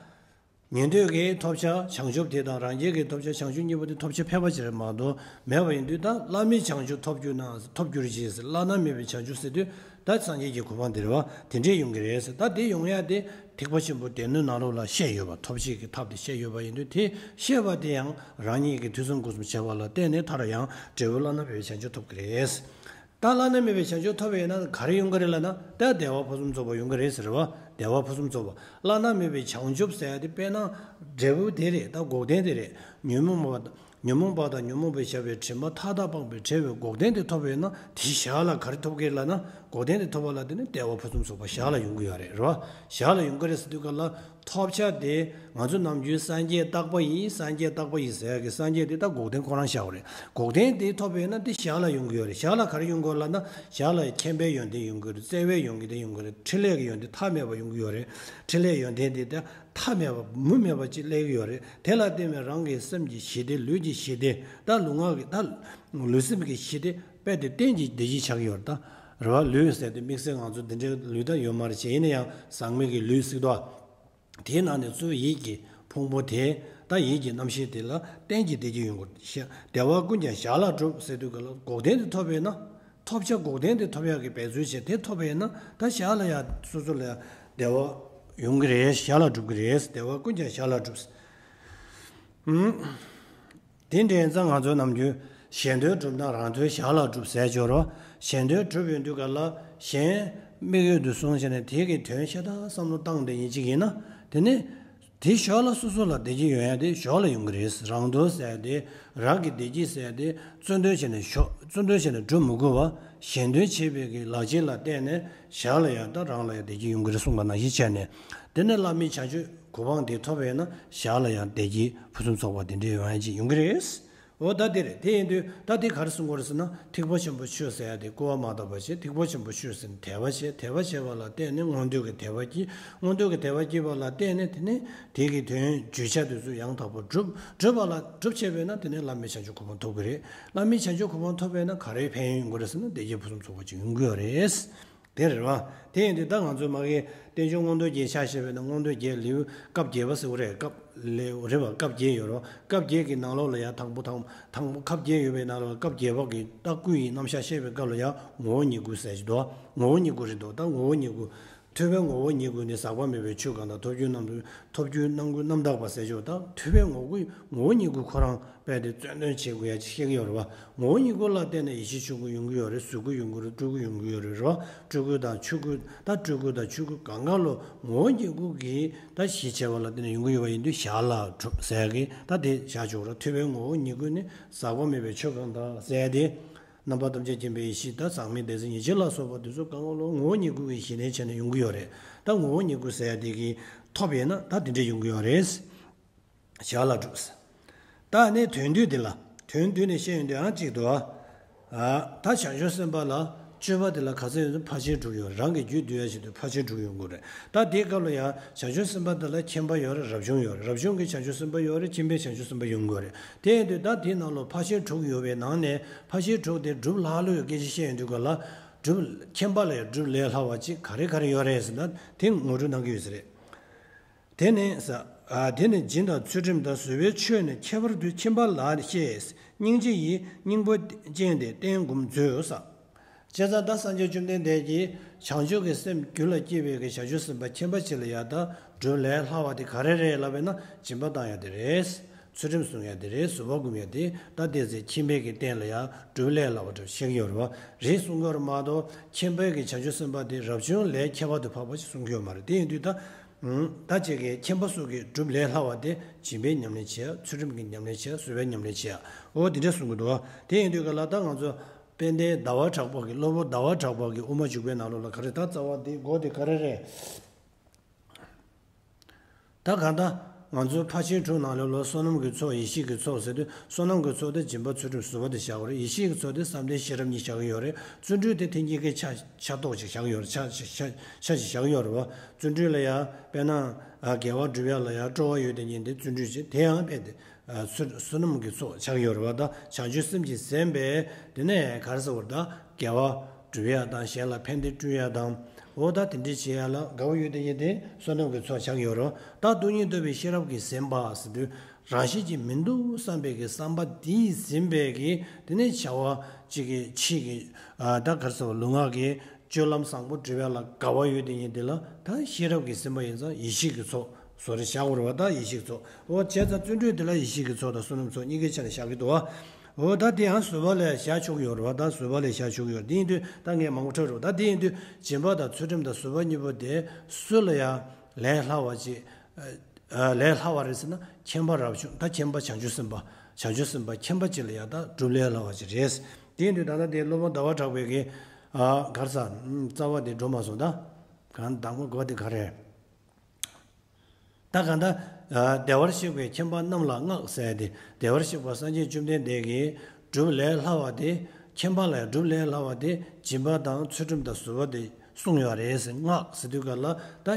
ཉན་ཐོས་ཀྱི་ཐོབ་བྱ་བྱང་ཆུབ་དེ་དང་རང་རྒྱལ་གྱི་ཐོབ་བྱ་བྱང་ཆུབ་གཉིས་པོ་དེ་ཐོབ་བྱ་ཕལ་པ་ཅིག་རེད་མ་གཏོགས་མེད་པ་ཡིན་དུས་ད་བླ་མེད་བྱང་ཆུབ་ཐོབ་གྱུར་ན་ཐོབ་གྱུར་ཅིག་ཟེར། བླ་ན་མེད་པའི་བྱང་ཆུབ་ཟེར་དུས་ད་སངས་རྒྱས་ཀྱི་གོ་འཕང་དེ་རེད་བ། དེ་འདྲས་ཡོང་གི་རེད་ཟེར། ད་དེ་ཡོང་ཡ་དེ་ཐེག་པ་ཆེན་པོའི་སྡེ་སྣོད་ནང་ལོགས་ལ་བཤད་ཡོད་པ། ཐོབ་བྱེད་ཀྱི་ཐབས་དེ་བཤད་ཡོད་པ་ཡིན་དུས་དེ་བཤད་པ་དེ་ཡང་རང་ཉིད་ཀྱི་ཐོས་བསམ་སྒོམ་གསུམ་བྱས་པ་ལ་བརྟེན་ནས་མཐར་ཡང་འབྲས་བུ་བླ་ན་མེད་པའི་བྱང་ཆུབ་ཐོབ་ཀྱི་རེད། ད་བླ་ན་མེད་པའི་བྱང་ཆུབ་ཐོབ་པ་ཡིན་ན་ག་རེ་ཡོང་གི་རེད་ལབ་ན་ད་བདེ་བ་ཕུན་སུམ་ཚོགས་པ་ཡོང་གི་རེད་ཟེར་བ། བདེ་བ་ཕུན་སུམ་ཚོགས་པ། བླ་ན་མེད་པའི་བྱང་ཆུབ་ཟེར་ཡ་དེ་དཔེར་ན་འབྲས་བུ་དེ་རེད། ད་འགོག་བདེན་དེ་རེད། ཉོན་མོངས་པ་ཉོན་མོངས་པ་དང་ཉོན་མོངས་པས་བསླད་པའི་དྲི་མ་མཐའ་དག་སྤངས་པའི་བྲལ་བའི་འགོག་བདེན་དེ་ཐོབ་པ་ཡིན་ན་དེ་ཞག་ལ་ག་རེ་ཐོབ་ཀྱི་རེད་ལབ་ན་ འགོག་བདེན་དེ་ཐོབ་པ་ལ་བརྟེན་ནས་བདེ་བ་ཕུན་སུམ་ཚོགས་པ་ཞར་ལ་ཡོང་གི་ཡོད་རེད། རེད་བ། ཞར་ལ་ཡོང་གི་རེད་ཟེར་དུས་སྐབས་ལ་ཐོབ་བྱ་དེ་ང་ཚོ་ནམ་རྒྱུན་སངས་རྒྱས་རྟག་པ་ཡིན། སངས་རྒྱས་རྟག་པ་ཡིན་ཟེར་ཡག་གི་སངས་རྒྱས་དེ་ད་འགོག་བདེན་ཁོ་རང་ཤར་བ་རེད། འགོག་བདེན་དེ་ཐོབ་པ་ཡིན་ན་དེ་ཞར་ལ་ཡོང་གི་ཡོད་རེད། ཞར་ལ་ག་རེ་ཡོང་གི་ཡོད་ལབ་ན། ཞར་ལ་མཁྱེན་པའི་ཡོན་ཏན་ཡོང་གི་རེད། བརྩེ་བའི་ཡོན་ཏན་ཡོང་གི་རེད། འཕྲིན་ལས་ཀྱི་ཡོན་ཏན་ཐ་མལ་པ་ཡོང་གི་ཡོད་རེད། འཕྲིན་ལས་ཡོན་ཏན་དེ་ད་ཐ་མལ་པ་མུ་མེད་པ་ཅིག་སླེབས་ཀྱི་ཡོད་རེད། དེ་ལ་བརྟེན་ནས་རང་གི་སེམས་ཀྱི་ཞི་བདེ། ལུས་ཀྱི་ཞི་བདེ། ད་ལུས་ངག་གི་ད་ལུས་སེམས་ཀྱི་ཞི་བདེ་རྦད་དེ་གཏན་གྱི་བདེ་སྐྱིད་ཆགས་ཀྱི་ཡོད་རེད། ད་རེད་བ། ལུས་ཟེར་དུས་དམིགས་བསལ་ང་ཚོ་འདི་འདྲའི་ལུས་ད་ཡོད་མ་རེད། བྱས་ཡིན་ན་ཡང་ཟག་མེད་ཀྱི་ལུས་ཟེར་དུས། དེའི་ནང་ནས་གཙོ་བོ་ཡིད་ཀྱི་ཕུང་པོ་དེ། ད་ཡིད་ཀྱི་རྣམ་ཤེས་དེ་ལ་གཏན་གྱི་བདེ་སྐྱིད་ཡོང་དགོས་ཤེས། བདེ་བ་ཀུན་ཀྱང་ཞར་ལ་འགྲུབ་ཟེར་དུས་སྐབས་ལ་འགོག་བདེན་དེ་ཐོབ་པས་ན། ཐོབ་བྱ་འགོག་བདེན་དེ་ཐོབ་ཡག་གི་འབད་རྩོལ་བྱས་དེ་ཐོབ་པས་ན། ད་ཞར་ལ་ཡང་སོ་སོ་ལ་ཡང་བདེ་བ་ཡོང་གི་རེད། ཞར་ལ་འགྲུབ་ཀྱི་རེད། བདེ་བ་ཀུན་ཀྱང་ཞར་ལ་འགྲུབ། ཨུམ། དེ་འདྲ་ཡིན་ཙང་ང་ཚོ་ནམ་རྒྱུན་གཞན་དོན་སྒྲུབ་ན་རང་དོན་ཞར་ལ་སྒྲུབ་ཟེར་ཅིག་ཡོད་རེད། གཞན་དོན་སྒྲུབ་ཡོང་དུས་སྐབས་ལ་གཞན་དམིགས་ཡུལ་དུ་བཟུང་བྱས་ནས་དེ་གི་དོན་ཤ་སྟག་བསམ་བློ་བཏང་བསྡད་མཁན་ཅིག་ཡིན་ན། དེ་ནི་དེ་ཞོར་ལ་སོ་སོ་ལ་བདེ་སྐྱིད་ཡོང་ཡ་དེ་ཞོར་ལ་ཡོང་གི་རེད། རང་དོན་ཟེར་ཡ་དེ། རང་གི་བདེ་སྐྱིད་ཟེར་ཡ་དེ་བརྩོན་འགྲུས་བྱས་ནས་ཞོ་བརྩོན་འགྲུས་བྱས་ནས་སྒྲུབ་མི་དགོས་པ། གཞན་དོན་བྱེད་པའི་གི་ལག་རྗེས་ལ་བརྟེན་ནས་ཞར་ལ་ཡང་ད་རང་ལ་ཡང་བདེ་སྐྱིད་ཡོང་གི་རེད་གསུངས་པ་ནང་བཞིན་བྱས་ནས། དེ་ནས་བླ་མེད་བྱང་ཆུབ་གོ་འཕང་དེ་ཐོབ་པས་ན་ཞར་ལ་ཡང་བདེ་སྐྱིད་ཕུན་སུམ་ཚོགས་པ་དེ་འདྲའི་ཡོང་ཡ་ཅིག་ཡོང་གི་རེད། འོ་ད་དེ་རེད། དེ་ཡིན་དུས་ད་དེ་ག་རེ་གསུང་གི་རེད་ཟེར་ན། ཐེག་པ་ཆེན་པོའི་ཆོས་ཟེར་ཡ་དེ་སྐུར་བ་མ་བཏབ་པ་བྱས། ཐེག་པ་ཆེན་པོའི་ཆོས་ཟེར་ནས་དད་པ་བྱས། དད་པ་བྱས་པ་ལ་བརྟེན་ནས་མངོན་འདོད་ཀྱི་དད་པ་སྐྱེས། མངོན་འདོད་ཀྱི་དད་པ་སྐྱེས་པ་ལ་བརྟེན་ནས་དེ་ནས་དེ་གི་དོན་བརྗོད་བྱ་དེ་ཚོ་ཡང་དག་པར་སྒྲུབ། སྒྲུབ་པ་ལ་སྒྲུབ་བྱས་པས་ན་དེ་ནས་བླ་མེད་བྱང་ཆུབ་གོ་འཕང་ཐོབ་ཀྱི་རེད། བླ་མེད་བྱང་ཆུབ་གོ་འཕང་ཐོབ་པས་ན་ག་རེ་ཕན་ཡོན་ཡོང་གི་རེད་ཟེར་ན། བདེ་སྐྱིད་ཕུན་སུམ་ཚོགས་པ་ཅིག་ཡོང་གི་ཡོད་རེད། དེ་རེད་བ། དེ་ཡིན་དུས་ད་ང་ཚོའི་མ་གི་རྟེན་འབྱུང་མངོན་རྟོགས་རྒྱན་ཆ་བཞག་པས་ན། མངོན་རྟོགས་རྒྱན་ལེའུ་སྐབས་བརྒྱད་པ་ཟེར་བ་རེད། སྐབས་ལེའུ་རེད་བ། སྐབས་བརྒྱད་ཡོད་རེད་བ། སྐབས་བརྒྱད་ཀྱི་ནང་ལོགས་ལ་ཡང་དང་པོ་དང་དང་པོ་སྐབས་བརྒྱད་ཡོད་པའི་ནང་ལ་སྐབས་བརྒྱད་པ་གི་ད་སྐུ་ཡི་རྣམ་གཞག་བཤད་པའི་སྐབས་ལ་ཡང་ངོ་བོ་ཉིད་སྐུ་ཟེར་གྱི་འདུག་ངོ་བོ་ཉིད་སྐུ་རེད་འདུག་ད་ངོ་བོ་ཉིད་སྐུ། ཐུབ་པའི་ངོ་བོ་ཉིད་སྐུ་ནི། ཟག་པ་མེད་པའི་ཆོས་གང་དག་ཐོབ་བྱུང་རྣམས་དང་། ཐོབ་བྱུང་སྣང་ཀུན་རྣམ་དག་པ་ཟེར་ཆོག་ད་ཐུབ་པའི་ངོ་སྐུ་ངོ་བོ་ཉིད་སྐུ་ཁོ་རང་རྦད་དེ་རྩོད་འདོན་བྱེད་དགོས་ཡ་ཅིག་བཤད་ཀྱི་ཡོད་རེད་བ། ངོ་བོ་ཉིད་སྐུ་ལ་བརྟེན་ནས་ཡེ་ཤེས་ཆོས་སྐུ་ཡོང་གི་ཡོད་རེད། གཟུགས་སྐུ་ཡོང་གི་རེད། སྤྲུལ་སྐུ་ཡོང་གི་ཡོད་རེད་རེད་བ། སྤྲུལ་སྐུ་དང་ཆོས་སྐུ་ད་སྤྲུལ་སྐུ་དང་ཆོས་སྐུ་གང་ག་ལོ་ངོ་བོ་ཉིད་སྐུ་གིས་ད་གཞི་བྱས་པ་ལ་བརྟེན་ནས་ཡོང་གི་ཡོད་པ་ཡིན་དུས་ཞར་ལ་གྲུབ་ཟེར་གི་ད་དེ་བཞག་ཆོག་རེད། ཐུབ་པའི་ངོ་བོ་ཉིད་སྐུ་ནི། ཟག་པ་མེད་པའི་ཆོས་གང་དག་ཟེར་ཏེ། རྣམ་པ་ཐམས་ཅད་མཁྱེན་པའི་ཡེ་ཤེས་དང་། ཟག་མེད་བདེ་གསལ་ཉེར་གཅིག་ལ་སོགས་པ་དེ་ཚོ་གང་ག་ལོ་ངོ་བོ་ཉིད་སྐུ་གི་གཞི་རྟེན་བྱས་ནས་ཡོང་གི་ཡོད་རེད། ད་ངོ་བོ་ཉིད་སྐུ་ཟེར་ཡ་དེ་གི་ཐོབ་ཡོད་ན་ད་དེ་འདྲ་ཡོང་གི་ཡོད་རེད། ཞར་ལ་གྲུབ། ད་ནི་དོན་བསྡུས་དེ་ལ། དོན་བསྡུས་ནས་བཤད་ཡོང་དུས་ཨང་གཅིག་ཏུ། ཨ། ད་བྱང་ཆུབ་སེམས་དཔའ་ལ་སྤྱོད་པ་དེ་ལ་ག་ཚོད་ཡོད་ན་ཕར་ཕྱིན་དྲུག་ཡོད་རེད། རང་གི་རྒྱུད་བསྡུ་ཡ་ཆེད་དུ་ཕར་ཕྱིན་དྲུག་ཡོང་གི་རེད། ད་དེའི་སྐབས་ལ་ཡང་བྱང་ཆུབ་སེམས་དཔའ་དེ་ལ་མཁྱེན་པ་ཡོད་རེད། རབ་བྱུང་ཡོད་རེད། རབ་བྱུང་གི་བྱང་ཆུབ་སེམས་དཔའ་ཡོད་རེད། མཁྱེན་པའི་བྱང་ཆུབ་སེམས་དཔའ་ཡོང་གི་རེད། དེ་ཡིན་དུས་ད་དེའི་ནང་ལ་ཕར་ཕྱིན་དྲུག་ཡོད་པའི་ནང་ནས་ཕར་ཕྱིན་དྲུག་དེ་སྒྲུབ་ལྷག་ལུས་སྐད་ཆ་བཤད་ཡོང་དུས་སྐབས་ལ། སྒྲུབ། མཁྱེན་པ་ལ་ཡང་སྒྲུབ་ལས་ལྷག་པ་ཅིག་ག་རེ་ག་རེ་ཡོད་རེད་ཟེར་ན། དེ་ངོ་སྤྲོད་གནང་གི་ཡོད་ས་རེད། དེ་ནི་ས། ཨ། དེ་ནི་སྦྱིན་དང་ཚུལ་ཁྲིམས་དང་བཟོད་པའི་ཆོས་ནི། ཁྱད་པར་དུ་མཁྱེན་པ་ལ་ཤེས། སྙིང་རྗེ་ཡི་སྙིང་པོ་ཅན་དེ་བསྟེན་སྒོམ་མཛོད་ཟེར། བྱས་ཙང་ད་སངས་རྒྱས་བཅོམ་ལྡན་འདས་ཀྱིས་བྱང་ཆུབ་ཀྱི་སེམས་རྒྱུད་ལ་སྐྱེས་པའི་གི་བྱང་ཆུབ་སེམས་དཔའ་མཁྱེན་པ་ཅིག་ལ་ཡང་ད་སྒྲུབ་ལས་ལྷག་པ་དེ་ག་རེ་རེད་ལབ་པས་ན། སྦྱིན་པ་བཏང་ཡ་དེ་རེད། ཚུལ་ཁྲིམས་སྲུང་ཡ་དེ་རེད། བཟོད་པ་སྒོམ་ཡ་དེ། ད་དེ་ཚེ་ཁྱིམ་པའི་གི་རྟེན་ལ་ཡང་སྒྲུབ་ལས་ལབ་པ་འདྲ་བཤད་ཀྱི་ཡོད་རེད་བ། རེད་གསུང་གི་ཡོད་རེད་མ་གཏོགས། ཁྱིམ་པའི་གི་བྱང་ཆུབ་སེམས་དཔའ་དེ་རབ་བྱུང་ལས་ཁྱད་པར་དུ་འཕགས་པ་ཞིག་གསུང་གི་ཡོད་མ་རེད། དེ་ཡིན་དུས་ད། ད་ཅིག་གི་ཁྱིམ་པ་སོགས་ཀྱི་སྒྲུབ་ལས་ལྷག་པ་དེ་སྦྱིན་པའི་ཉམས་ལེན་བྱེད་ཡ། ཚུལ་ཁྲིམས་ཀྱི་ཉམས་ལེན་བྱེད་ཡ། བཟོད་པའི་ཉམས་ལེན་བྱེད་ཡ། འོ་དེ་འདྲ་གསུང་གི་འདུག་བ། དེ་ཡིན་དུས་ག་ལ་ད་ང་ཚོ་དཔལ་ལྡན་ཟླ་བ་གྲགས་པ་གི། སློབ་དཔོན་ཟླ་བ་གྲགས་པ་གི་དབུ་མ་འཇུག་པའི་ནང་ལོགས་ལ་ག་རེ། ད་རྩ་བ་འདི་སྒོ་དེ་ག་རེ་རེད། ད་གང་ལྟར་ང་ཚོ་ཕར་ཕྱིན་དྲུག་ནང་ལོགས་ལ་བསོད་ནམས་ཀྱི་ཚོགས། ཡེ་ཤེས་ཀྱི་ཚོགས་ཟེར་དུས། བསོད་ནམས་ཀྱི་ཚོགས་དེ་སྦྱིན་པ་ཚུལ་ཁྲིམས་བཟོད་པ་དེ་བཞག་པ་རེད། ཡེ་ཤེས་ཀྱི་ཚོགས་དེ་བསམ་གཏན་ཤེས་རབ་གཉིས་བཞག་གི་ཡོད་རེད། བརྩོན་འགྲུས་དེ་དེ་གཉིས་ཀའི་ཆ་ཆ་ཏོག་ཅིག་བཞག་གི་ཡོད་རེད། ཆ་ཆ་ཆ་ཆ་ཞིག་བཞག་གི་ཡོད་རེད་བ། བརྩོན་འགྲུས་ལ་ཡང་དཔེར་ན། ཨ། དགེ་བ་སྒྲུབ་ཡ་ལ་ཡང་སྤྲོ་བ་ཡོད་དེ་ཉིད་དེ་བརྩོན་འགྲུས་བྱེད། དེ་ཡང་དཔེ་དེ། ཨ། བསོད་བསོད་ནམས་ཀྱི་ཚོགས་ཆགས་ཀྱི་ཡོད་རེད་བ། ད་བྱང་ཆུབ་སེམས་ཀྱིས་ཟིན་པས་དེ་ནས་ག་རེ་ཟེར་བ་རེད། ད་དགེ་བ་སྒྲུབ་ཡ་དང་། གཞན་ལ་ཕན་བདེ་བསྐྲུན་ཡ་དང་། འོ་ད་དེ་འདྲས་བྱེད་ཡ་ལ་དགའ་བོ་ཡོད་དེ་ཉིད་དེ་བསོད་ནམས་ཀྱི་ཚོགས་ཆགས་ཀྱི་ཡོད་རེད། ད་སྟོང་ཉིད་རྟོགས་པའི་ཤེས་རབ་ཀྱིས་ཟིན་པ་ཟེར་དུས། རང་བཞིན་གྱིས་མི་འདུག་བསམ་པའི་གི་བསམ་པ་འདིས་ཟིན་པའི་གི། དེ་ནས་བྱ་བ་གཅིག་གི་ཕྱིའི་གི། ཨ། ད་ག་རེ་ཟེར་བ། ལུས་ངག་གི་སྤྱོད་ལམ་བཟང་པོ་སྒྲུབ་ཡ་ལ་དགའ་བ་ཡོད་དེ་ཉིད་དེ་ལ་ད་ཤེས་རབ་ཀྱིས་ཟིན་པ་ཡིན་ཙང་ཡེ་ཤེས་ཀྱི་ཚོགས་བཟོ་རེ་བཞག་དགོས་རེད་བ། ད་ཡེ་ཤེས་ཀྱི་ཚོགས། འོ་བྱས་ཙང་བརྩོན་འགྲུས་དེ་ལ་ཡེ་ཤེས་ཀྱི་ཚོགས་དང་བསོད་ནམས་ཚོགས་གཉིས་ཀའི་ཆ་ནས་བཞག་གི་འདུག་བ། འོ་ད་དེ་ཡང་བཟོད་པ་ལ་བཞག་ཆོག་གི་ཡོད་རེད་བ། ད་བཟོད་པ་ལ་བཞག་ཆོག་གི་ཡོད་རེད། དེ་ཡིན་དུས་ད་ངས་མང་པོ་འཁྲབ་རེད་བ། ད་དེ་ཡིན་དུས་སྦྱིན་པ་དང་ཚུལ་ཁྲིམས་དང་བཟོད་པ་གཉིས་པོ་དེ་སུ་ལ་ཡང་ལས་སླ་བ་ཅིག་ཨ། ལས་སླ་བ་རེད་ཟེར་ན། མཁྱེན་པ་རབ་བྱུང་། ད་མཁྱེན་པ་བྱང་ཆུབ་སེམས་དཔའ། བྱང་ཆུབ་སེམས་དཔའ་མཁྱེན་པ་ཅིག་ལ་ཡང་ད་སྒྲུབ་ལས་སླ་བ་ཅིག་རེད། དེ་ཡིན་དུས་ད་ལྟ་དེ་སློབ་དཔོན་ཟླ་བ་གྲགས་པའི་གི་ ཨ་གར་ས་རྩ་བ་དེ་འགྲོ་མ་སོང་ད། གང་དང་པོ་དགོས་དེ་ག་རེད། ད་གང་ལྟར་བདེ་བར་གཤེགས་པའི་མཁྱེན་པ་རྣམས་ལ་བསྔགས་ཟེར་ཏེ། བདེ་བར་གཤེགས་པ་སངས་རྒྱས་བཅོམ་ལྡན་འདས་ཀྱིས་སྒྲུབ་ལས་སླ་བ་དེ། མཁྱེན་པ་ལ་སྒྲུབ་ལས་སླ་བ་དེ་སྦྱིན་པ་དང་ཚུལ་ཁྲིམས་དང་བཟོད་པ་དེ་གསུངས་ཡོད་རེད་ཟེར། བསྔགས་ཟེར་དུས་ག་ལ་ད་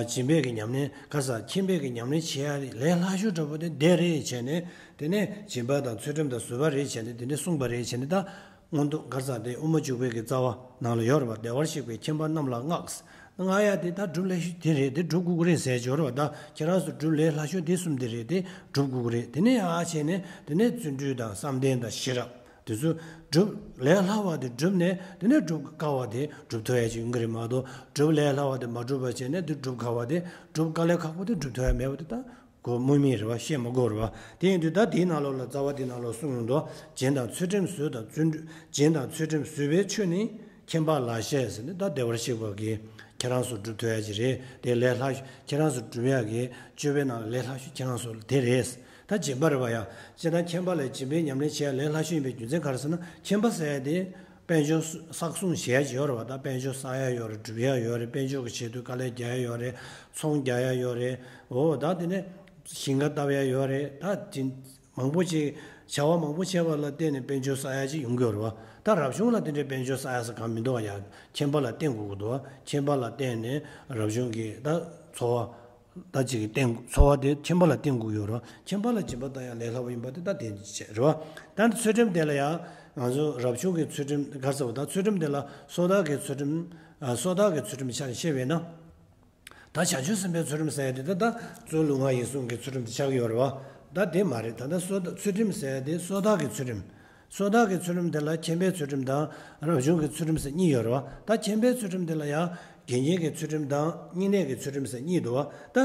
སྦྱིན་པའི་གི་ཉམས་ལེན་ག་ས་མཁྱེན་པའི་གི་ཉམས་ལེན་བྱེད་ཡ་ལས་སླ་ཤོས་འདྲ་པོ་དེ་འདི་རེད་བྱས་ནས། དེ་ནས་སྦྱིན་པ་དང་ཚུལ་ཁྲིམས་དང་བཟོད་པ་རེད་བྱས་ནས། དེ་ནས་གསུངས་པ་རེད་བྱས་ནས་ད། མངོན་མཐོ་གར་ས་དེ་དབུ་མ་འཇུག་པའི་གི་རྩ་བ་ནང་ལ་ཡོད་རེད་པ། བདེ་བར་གཤེགས་པའི་མཁྱེན་པ་རྣམས་ལ་བསྔགས། བསྔགས་ཡ་དེ་ད་སྒྲུབ་ལས་ཤོས་དེ་རེད། དེ་སྒྲུབ་དགོས་ཀྱི་རེད་ཟེར་ཡོད་རེད་པ། ད་ཁྱེད་རང་ཚོ་སྒྲུབ་ལས་སླ་ཤོས་དེ་གསུམ་དེ་རེད། དེ་སྒྲུབ་དགོས་ཀྱི་རེད། དེ་ནས་ཨ་བྱས་ནས་དེ་ནས་བརྩོན་འགྲུས་དང་བསམ་གཏན་དང་ཤེས་རབ་དེ་ཚོ་སྒྲུབ་ལས་སླ་བ་དེ་སྒྲུབ་ནས། དེ་ནས་སྒྲུབ་དཀའ་བ་དེ་སྒྲུབ་ཐུབ་ཡ་ཅིག་ཡོང་གི་རེད་མ་གཏོགས། སྒྲུབ་ལས་སླ་བ་དེ་མ་སྒྲུབ་པ་བྱས་ནས་དེ་སྒྲུབ་དཀའ་བ་དེ་སྒྲུབ་དཀའ་ལས་ཁག་པོ་དེ་སྒྲུབ་ཐུབ་ཡ་མེད་པ་དེ་ད། གོ་སྨོས་མིན་རེད་བ། བཤད་མ་དགོས་རེད་བ། དེ་ཡིན་དུས་ད་དེའི་ནང་ལོགས་ལ་རྩ་བ་དེའི་ནང་ལོགས་གསུངས་ཡོང་དོ། སྦྱིན་དང་ཚུལ་ཁྲིམས་བཟོད་དང་བརྩོན་འགྲུས། སྦྱིན་དང་ཚུལ་ཁྲིམས་བཟོད་པའི་ཆོས་ནི་མཁྱེན་པ་ལག་ཤེས་ཟེར་ནས། ད་བདེ་བར་གཤེགས་པ་གིས་ཁྱེད་རང་ཚོ་སྒྲུབ་ཐུབ་ཡ་ཅིག་རེད། དེ་ལས་སླ་ཤོས་ཁྱེད་རང་ཚོ་སྒྲུབ་ཡ་གི་སྤྱོད་པའི་ནང་ལས་སླ་ཤོས་ཁྱེད་རང་ཚོ་ལ་དེ་རེད། ད་སྦྱིན་པ་རེད་བ་ཡ། སྤྱིར་ན་མཁྱེན་པ་ལ་སྦྱིན་པའི་ཉམས་ལེན་བྱེད་ཡ་ལས་སླ་ཤོས་ཡིན་པའི་རྒྱུ་མཚན་ག་རེ་ཟེར་ན། མཁྱེན་པ་ཟེར་ཡ་དེ། དཔལ་འབྱོར་བསགས་སྲུང་བྱེད་ཡ་ཅིག་ཡོད་རེད་བ། ད་དཔལ་འབྱོར་བསགས་ཡ་ཡོད་རེད། སྒྲུབ་ཡ་ཡོད་རེད། དཔལ་འབྱོར་གྱི་ཆེད་དུ་དཀའ་ལས་རྒྱག་ཡ་ཡོད་རེད། ཚོང་རྒྱག་ཡ་ཡོད་རེད། འོ་ད་དེ་ནས་ཞིང་ཁ་བཏབ་ཡ་ཡོད་རེད། ད་དེ་མང་པོ་ཅིག་བྱ་བ་མང་པོ་བྱས་པ་ལ་བརྟེན་ནས་དཔལ་འབྱོར་བསགས་ཡ་ཅིག་ཡོང་གི་ཡོད་རེད་བ། ད་རབ་བྱུང་ལ་དེ་འདྲའི་དཔལ་འབྱོར་བསགས་ཡ་ས་གང་མི་འདུག་བ་ཡ། མཁྱེན་པ་ལ་བརྟེན་དགོས་ཀྱི་འདུག་བ། མཁྱེན་པ་ལ་བརྟེན་ནས་རབ་བྱུང་གི་ད་འཚོ་བ། ད་ཅིག་གི་བརྟེན་འཚོ་བ་དེ་མཁྱེན་པ་ལ་བརྟེན་དགོས་ཡོད་རེད། མཁྱེན་པ་ལ་སྦྱིན་པ་བཏང་ཡང་ལས་སླ་པོ་ཡིན་པ་དེ་ད་དེ་བྱས་རེད་བ། ད་ནི་ཚུལ་ཁྲིམས་དེ་ལ་ཡང་ང་ཚོ་རབ་བྱུང་གི་ཚུལ་ཁྲིམས་ག་རེ་ཟེར་བ། ད་ཚུལ་ཁྲིམས་དེ་ལ་སོ་ཐར་གྱི་ཚུལ་ཁྲིམས། ཨ་སོ་ཐར་གྱི་ཚུལ་ཁྲིམས་ཆ་ནས་བཤད་པས་ན། ད་བྱང་ཆུབ་སེམས་དཔའི་ཚུལ་ཁྲིམས་ཟེར་ཡ་དེ་ད་ད་གཙོ་བོ་ལུས་ངག་ཡིད་གསུམ་གྱི་ཚུལ་ཁྲིམས་དེ་ཆགས་ཀྱི་ཡོད་རེད་བ། ད་དེ་མ་རེད། ད་ད་སོ་ཐར་ཚུལ་ཁྲིམས་ཟེར་ཡ་དེ་སོ་ཐར་གྱི་ཚུལ་ཁྲིམས། སོ་ཐར་གྱི་ཚུལ་ཁྲིམས་དེ་ལ་མཁྱེན་པའི་ཚུལ་ཁྲིམས་དང་རབ་བྱུང་གི་ཚུལ་ཁྲིམས་ཟེར་གཉིས་ཡོད་རེད་བ། ད་མཁྱེན་པའི་ཚུལ་ཁྲིམས་དེ་ལ་ཡང་དགེ་བསྙེན་གྱི་ཚུལ་ཁྲིམས་དང་བསྙེན་གནས་ཀྱི་ཚུལ་ཁྲིམས་ཟེར་གཉིས་འདུག་བ། ད་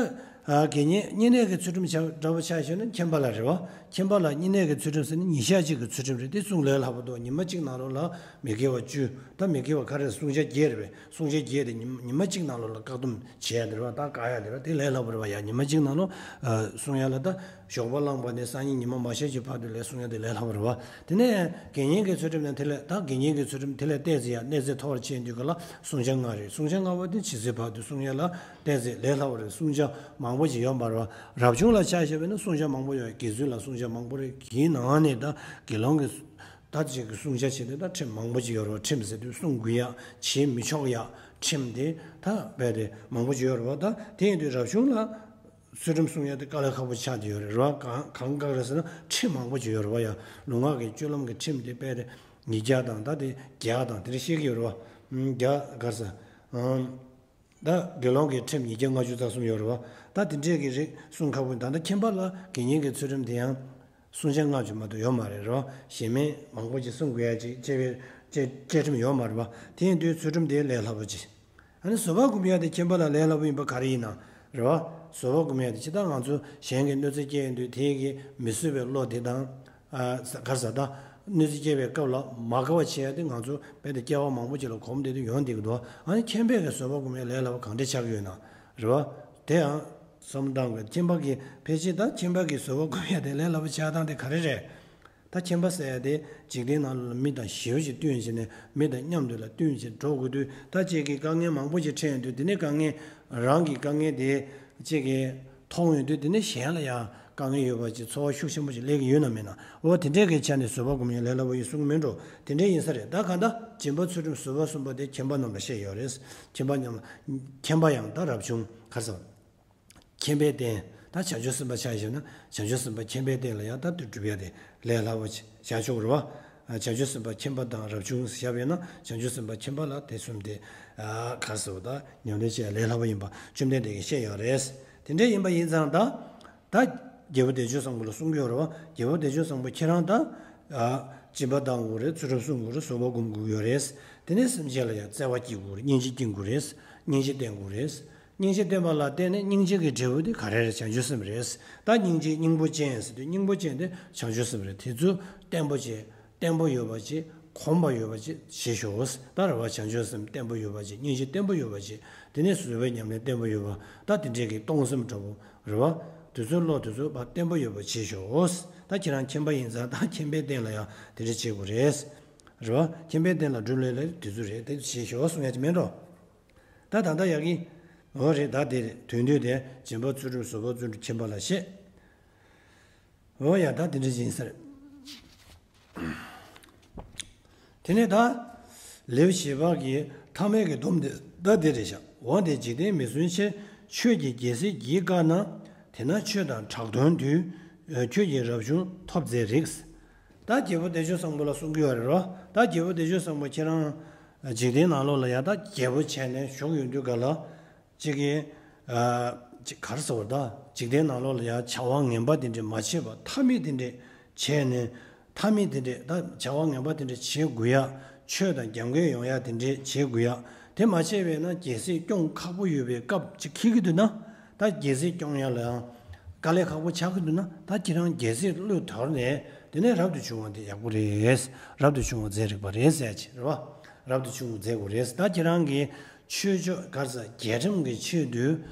ཨ་དགེ་བསྙེན་བསྙེན་གནས་ཀྱི་ཚུལ་ཁྲིམས་ཆ་འདྲ་པོ་ཆ་བཞག་ན་མཁྱེན་པ་ལ་རེད་བ། མཁྱེན་པ་ལ་བསྙེན་གནས་ཀྱི་ཚུལ་ཁྲིམས་ཟེར་ན་ཉིན་ཞག་གཅིག་གི་ཚུལ་ཁྲིམས་རེད། དེ་བསྲུང་ལས་སླ་པོ་འདུག་ཉི་མ་གཅིག་ནང་ལོགས་ལ་མི་དགེ་བ་བཅུ། ད་མི་དགེ་བ་ག་རེ་བསྲུང་བྱ་བརྒྱད་རེད་པས། བསྲུང་བྱ་བརྒྱད་དེ་ཉི་ཉི་མ་གཅིག་ནང་ལོགས་ལ་བཀག་སྡོམ་བྱས་ཡ་དེ་རེད་བ། ད་བཀག་ཡ་དེ་རེད་བ། དེ་ལས་སླ་པོ་རེད་བ་ཡ། ཉི་མ་གཅིག་ནང་ལོགས་ཨ་བསྲུང་ཡ་ལ་ད། ཞོགས་པ་བླངས་པ་ནས་སང་ཉིན་ཉི་མ་མ་ཤར་གྱི་བར་དུ་ལས་བསྲུང་ཡ་དེ་ལས་སླ་པོ་རེད་བ། དེ་ནས་དགེ་བསྙེན་གྱི་ཚུལ་ཁྲིམས་ནང་དེ་ལས་ད་དགེ་བསྙེན་གྱི་ཚུལ་ཁྲིམས་དེ་ལས་ཏོག་ཙམ་ཡང་གནས་ཚད་མཐོ་བར་ཕྱིན་དུས་ག་ལ་བསྲུང་བྱ་ལྔ་རེད། བསྲུང་བྱ་ལྔ་པོ་དེ་ཇི་སྲིད་བར་དུ་བསྲུང་ཡ་ལ་ཏོག་ཙམ་ལས་སླ་པོ་རེད། བསྲུང་བྱ་མང་པོ་ཅིག་ཡོད་མ་རེད་བ། རབ་བྱུང་ལ་ཆ་བཞག་པ་ན་བསྲུང་བྱ་མང་པོ་ཡོད། དགེ་ཚུལ་ལ་བསྲུང་བྱ་མང་པོ་རེད། དེའི་ནང་ནས་ད་དགེ་སློང་གི་ད་ཅིག་གི་བསྲུང་བྱ་བྱེད་དུས་ད་ཁྲིམས་མང་པོ་ཅིག་ཡོད་རེད་བ། ཁྲིམས་ཟེར་དུས་བསྲུང་དགོས་ཡ། བྱེད་མི་ཆོག་ཡ། ཁྲིམས་དེ་ད་རྦད་དེ་མང་པོ་ཅིག་ཡོད་རེད་བ། ད་དེ་ཡིན་དུས་རབ་བྱུང་ལ། ཚུལ་ཁྲིམས་སྲུང་ཡ་དེ་དཀའ་ལས་ཁག་པོ་ཆགས་ཀྱི་ཡོད་རེད་བ། གང་གང་ག་རེ་ཟེར་ན་ཁྲིམས་མང་པོ་ཅིག་ཡོད་རེད་བ་ཡ། ལུས་ངག་གི་སྤྱོད་ལམ་གྱི་ཁྲིམས་དེ་དཔེ་རེ་ཉིས་བརྒྱ་དང་ད་དེ་བརྒྱ་དང་དེ་འདྲ་བཤད་ཀྱི་ཡོད་རེད་བ། ཨུམ་བརྒྱ་ག་རེ་ཟེར། ཨུམ་ད་དགེ་སློང་གི་ཁྲིམས་ཉིས་བརྒྱ་ལྔ་བཅུ་རྩ་གསུམ་ཡོད་རེད་བ། ད་དེ་འདྲས་ཀྱི་རིགས་སྲུང་ཁག་པོ། ད་ལྟ་ཁྱིམ་པ་ལ་དགེ་བསྙེན་གྱི་ཚུལ་ཁྲིམས་དེ་ཡང་སྲུང་བྱ་ལྔ་བཅུ་མ་གཏོགས་ཡོད་མ་རེད་རེད་བ། གཞན་མི་མང་པོ་ཅིག་སྲུང་དགོས་ཡ་ཅིག་བཅས་པའི་བཅས་བཅས་ཁྲིམས་ཡོད་མ་རེད་བ། དེ་ཡིན་དུས་ཚུལ་ཁྲིམས་དེ་ལས་སླ་པོ་ཅིག་ཨ་ནི་བཟོད་པ་སྒོམ་ཡ་དེ་ཁྱིམ་པ་ལ་ལས་སླ་པོ་ཡིན་པ་ག་རེ་ཡིན་ན་རེད་བ། བཟོད་པ་སྒོམ་ཡ་དེ་ཇི་ལྟར་ང་ཚོ་གཞན་གྱི་གནོད་འཚེ་སྐྱེལ་ཡོང་དུས་དེའི་གི་མི་བཟོད་པའི་བློ་དེ་དང་། ཨ་ག་རེ་ཟེར། ད་གནོད་འཚེ་སྐྱེལ་བའི་སྐབས་ལ་མ་དགའ་བ་བྱེད་ཡ་དེ་ང་ཚོ་རྦད་དེ་སྐྱེ་བ་མང་པོ་ཅིག་ལ་གོམས་བསྡད་དུས་ཡོང་བསྡད་ཀྱི་འདུག་ཨ་ནི་ཁྱིམ་པས་གི་བཟོད་པ་སྒོམ་ཡ་ལས་སླ་པོ་གང་འདྲ་ཆགས་ཀྱི་ཡོད་ན་རེད་བ། དེ་ཡང་བསམ་བློ་བཏང་དགོས། ཁྱིམ་པ་གི་ཕལ་ཆེར་ད་ཁྱིམ་པ་གི་བཟོད་པ་སྒོམ་ཡ་དེ་ལས་སླ་པོ་ཆགས་སྟངས་དེ་ག་རེ་རེད། ད་ཁྱིམ་པ་ཟེར་ཡ་དེ་འཇིག་རྟེན་ནང་ལ་མི་དང་ཞི་བ་ཞིག་བསྟུན་བྱས་ནས་མི་དང་མཉམ་དུ་ལ་བསྟུན་བྱས་འགྲོ་དགོས་དུས། ད་ཅིག་གི་དཀའ་ངལ་མང་པོ་ཞིག་འཕྲད་ཡོང་དུས། དེ་ནས་དཀའ་ངལ་རང་གི་དཀའ་ངལ་དེ་ཅིག་གི་མཐོང་ཡོང་དུས། དེ་ནས་གཞན་ལ་ཡང་དཀའ་ངལ་ཡོད་པ་ཅིག་ཚོར་བ་ཤུགས་ཆེན་པོ་ཞིག་སླེབས་ཀྱི་ཡོད་ན་མེད་ན། འོ་དེ་འདྲས་ཀྱི་ཆ་ནས་བཟོད་པ་སྒོམ་ཡ་ལས་སླ་པོ་ཡིན་གསུང་གི་མིན་འགྲོ། དེ་འདྲས་ཡིན་ས་རེད། ད་གང་ལྟར་སྦྱིན་པ་ཚུལ་ཁྲིམས་བཟོད་པ་གསུམ་པོ་དེ་ཁྱིམ་པ་རྣམས་ལ་བཤད་ཡོད་རེད། ཁྱིམ་པ་རྣམས་ལ། ཁྱིམ་པ་ཡང་ད་རབ་བྱུང་ག་རེ་ཟེར། མཁྱེན་པའི་རྟེན། ད་བྱང་ཆུབ་སེམས་དཔའ་ཆ་བཞག་ན་བྱང་ཆུབ་སེམས་དཔའ་མཁྱེན་པའི་རྟེན་ལ་ཡང་ད་དུ་སྒྲུབ་ཡ་དེ་ལས་སླ་པོ་ཆགས་ཆོག་རེད་བ། བྱང་ཆུབ་སེམས་དཔའ་མཁྱེན་པ་དང་རབ་བྱུང་བཞག་པས་ན་བྱང་ཆུབ་སེམས་དཔའ་མཁྱེན་པ་ལ་དེ་གསུམ་དེ་ག་རེ་ཟེར་བ། ད་ཉམས་ལེན་བྱེད་ཡ་ལས་སླ་པོ་ཡིན་པ་བཅོམ་ལྡན་འདས་ཀྱིས་བཤད་ཡོད་རེད། དེ་འདྲ་ཡིན་པ་ཡིན་ཙང་ད། ད་རྒྱལ་པོ་བདེ་སྤྱོད་བཟང་པོ་ལ་གསུང་གི་ཡོད་རེད་བ། རྒྱལ་པོ་བདེ་སྤྱོད་བཟང་པོ་ཁྱེད་རང་ད། སྦྱིན་པ་གཏང་དགོས་རེད། ཚུལ་ཁྲིམས་སྲུང་དགོས་རེད། བཟོད་པ་སྒོམ་དགོས་ཡོད་རེད། དེ་ནས་སེམས་ཅན་ལ་ཡང་བརྩེ་བ་སྐྱེ་དགོས་རེད། སྙིང་རྗེ་སྐྱེ་དགོས་རེད། སྙིང་རྗེ་བསྟེན་དགོས་རེད། སྙིང་རྗེ་བསྟེན་པ་ལ་བརྟེན་ནས་སྙིང་རྗེ་གི་འབྲས་བུ་དེ་ག་རེ་རེད། བྱང་ཆུབ་སེམས་རེད། ད་སྙིང་རྗེ་སྙིང་པོ་ཅན་ཟེར་དུས་སྙིང་པོ་ཅན་དེ་བྱང་ཆུབ་སེམས་རེད། དེ་ཚོ་བརྟན་པོ་བྱས། བརྟན་པོ་ཡོད་པ་ཅིག་གོམས་པ་ཡོད་པ་ཅིག་བྱེད་ཤོག་ད་རེད་བ། བྱང་ཆུབ་སེམས་བརྟན་པོ་ཡོད་པ་ཅིག་སྙིང་རྗེ་བརྟན་པོ་ཡོད་པ་ཅིག་དེ་ནས་བཟོད་པའི་ཉམས་ལེན་བརྟན་པོ་ཡོད་པ། ད་དེ་འདྲས་ཀྱི་གཏོང་སེམས་འདྲ་པོ་རེད་བ། དེ་ཚོའི་བློ་དེ་ཚོ་བ་བརྟན་པོ་ཡོད་པ་བྱེད་ཤོག་ད་ཁྱེད་རང་མཁྱེན་པ་ཡིན་ཙང་ད་མཁྱེན་པའི་རྟེན་ལ་ཡང་དེ་འདྲ་བྱེད་དགོས་རེད། རེད་བ། མཁྱེན་པའི་རྟེན་ལ་སྒྲུབ་ལེགས་ལ་དེ་ཚོ་རེད། དེ་ཞེས་ཞུ་བ་གསུང་ཡ་ཅིག་མེད་འགྲོ། ད་ད་ལྟ་ཡག་གི། འོ་རེད། ད་དེ་རེད། དོན་དུ་དེ་སྦྱིན་པ་ཚུལ་ཁྲིམས་བཟོད་པ་བརྩོན་འགྲུས་མཁྱེན་པ་ལ་ཞེས། འོ་ཡ། ད་དེ་འདྲ་ཡིན་ས་རེད། དེ་ནས་ད་ལེའུ་བཞི་པ་གི་ཐ་མའི་གི་སྡོམ་དེ་ད་དེ་རེད་ཤག་འོ་དེ་འཇིག་རྟེན་མི་བརྫུན་ཕྱིར། ཆོས་ཀྱི་རྒྱལ་སྲིད་བགྱིས་དཀའ་ན། དེ་ན་ཆོས་དང་གྲགས་དོན་དུས། ཁྱོད་ཀྱིས་རབ་བྱུང་ཐོབ་མཛད་རིགས། ད་རྒྱལ་པོ་བདེ་སྤྱོད་བཟང་པོ་ལ་གསུང་གི་ཡོད་རེད་རོ། ད་རྒྱལ་པོ་བདེ་སྤྱོད་བཟང་པོ་ཁྱེད་རང་འཇིག་རྟེན་ནང་ལོགས་ལ་ཡ་ད་རྒྱལ་པོ་བྱས་ནས་བཞུགས་ཡོང་དུས་ག་ལ། གཅིག་གིས། ཨ། གཅིག་ག་རེ་ཟེར་བ། ད་འཇིག་རྟེན་ནང་ལོགས་ལ་ཡང་བྱ་བ་ངན་པ་དེ་འདྲས་མ་བྱས་པ་ཐ་མལ་དེ་འདྲས་བྱས་ནས། ཐ་མལ་དེ་འདྲས་ད་བྱ་བ་ངན་པ་དེ་འདྲས་བྱེད་དགོས་ཡ། ཆོས་དང་རྒྱབ་འགལ་ཡོང་ཡ་དེ་འདྲས་བྱེད་དགོས་ཡ། དེ་མ་བྱས་པས་ན་རྒྱལ་སྲིད་སྐྱོང་ཁག་པོ་ཡོད་པའི་སྐབས་ཅིག་འཁེལ་གྱི་འདུག་ན། ད་རྒྱལ་སྲིད་སྐྱོང་ཡ་ལ་ཡང་དཀའ་ལས་ཁག་པོ་ཆགས་ཀྱི་འདུག་ན། ད་ཁྱེད་རང་རྒྱལ་སྲིད་བློས་དོར་ནས་དེ་ནས་རབ་ཏུ་བྱུང་བ་དེ་ཡག་པོ་རེད། རབ་ཏུ་བྱུང་བ་མཛད་རིགས་པ་རེད་ཟེར་གྱི་རེད་བ། རབ་ཏུ་བྱུང་བ་མཛད་དགོས་རེད། ད་ཁྱེད་རང་གིས། ཆོས་ཕྱོགས་ག་རེ་ཟེར། རྒྱལ་ཁྲིམས་ཀྱི་ཆེད་དུ་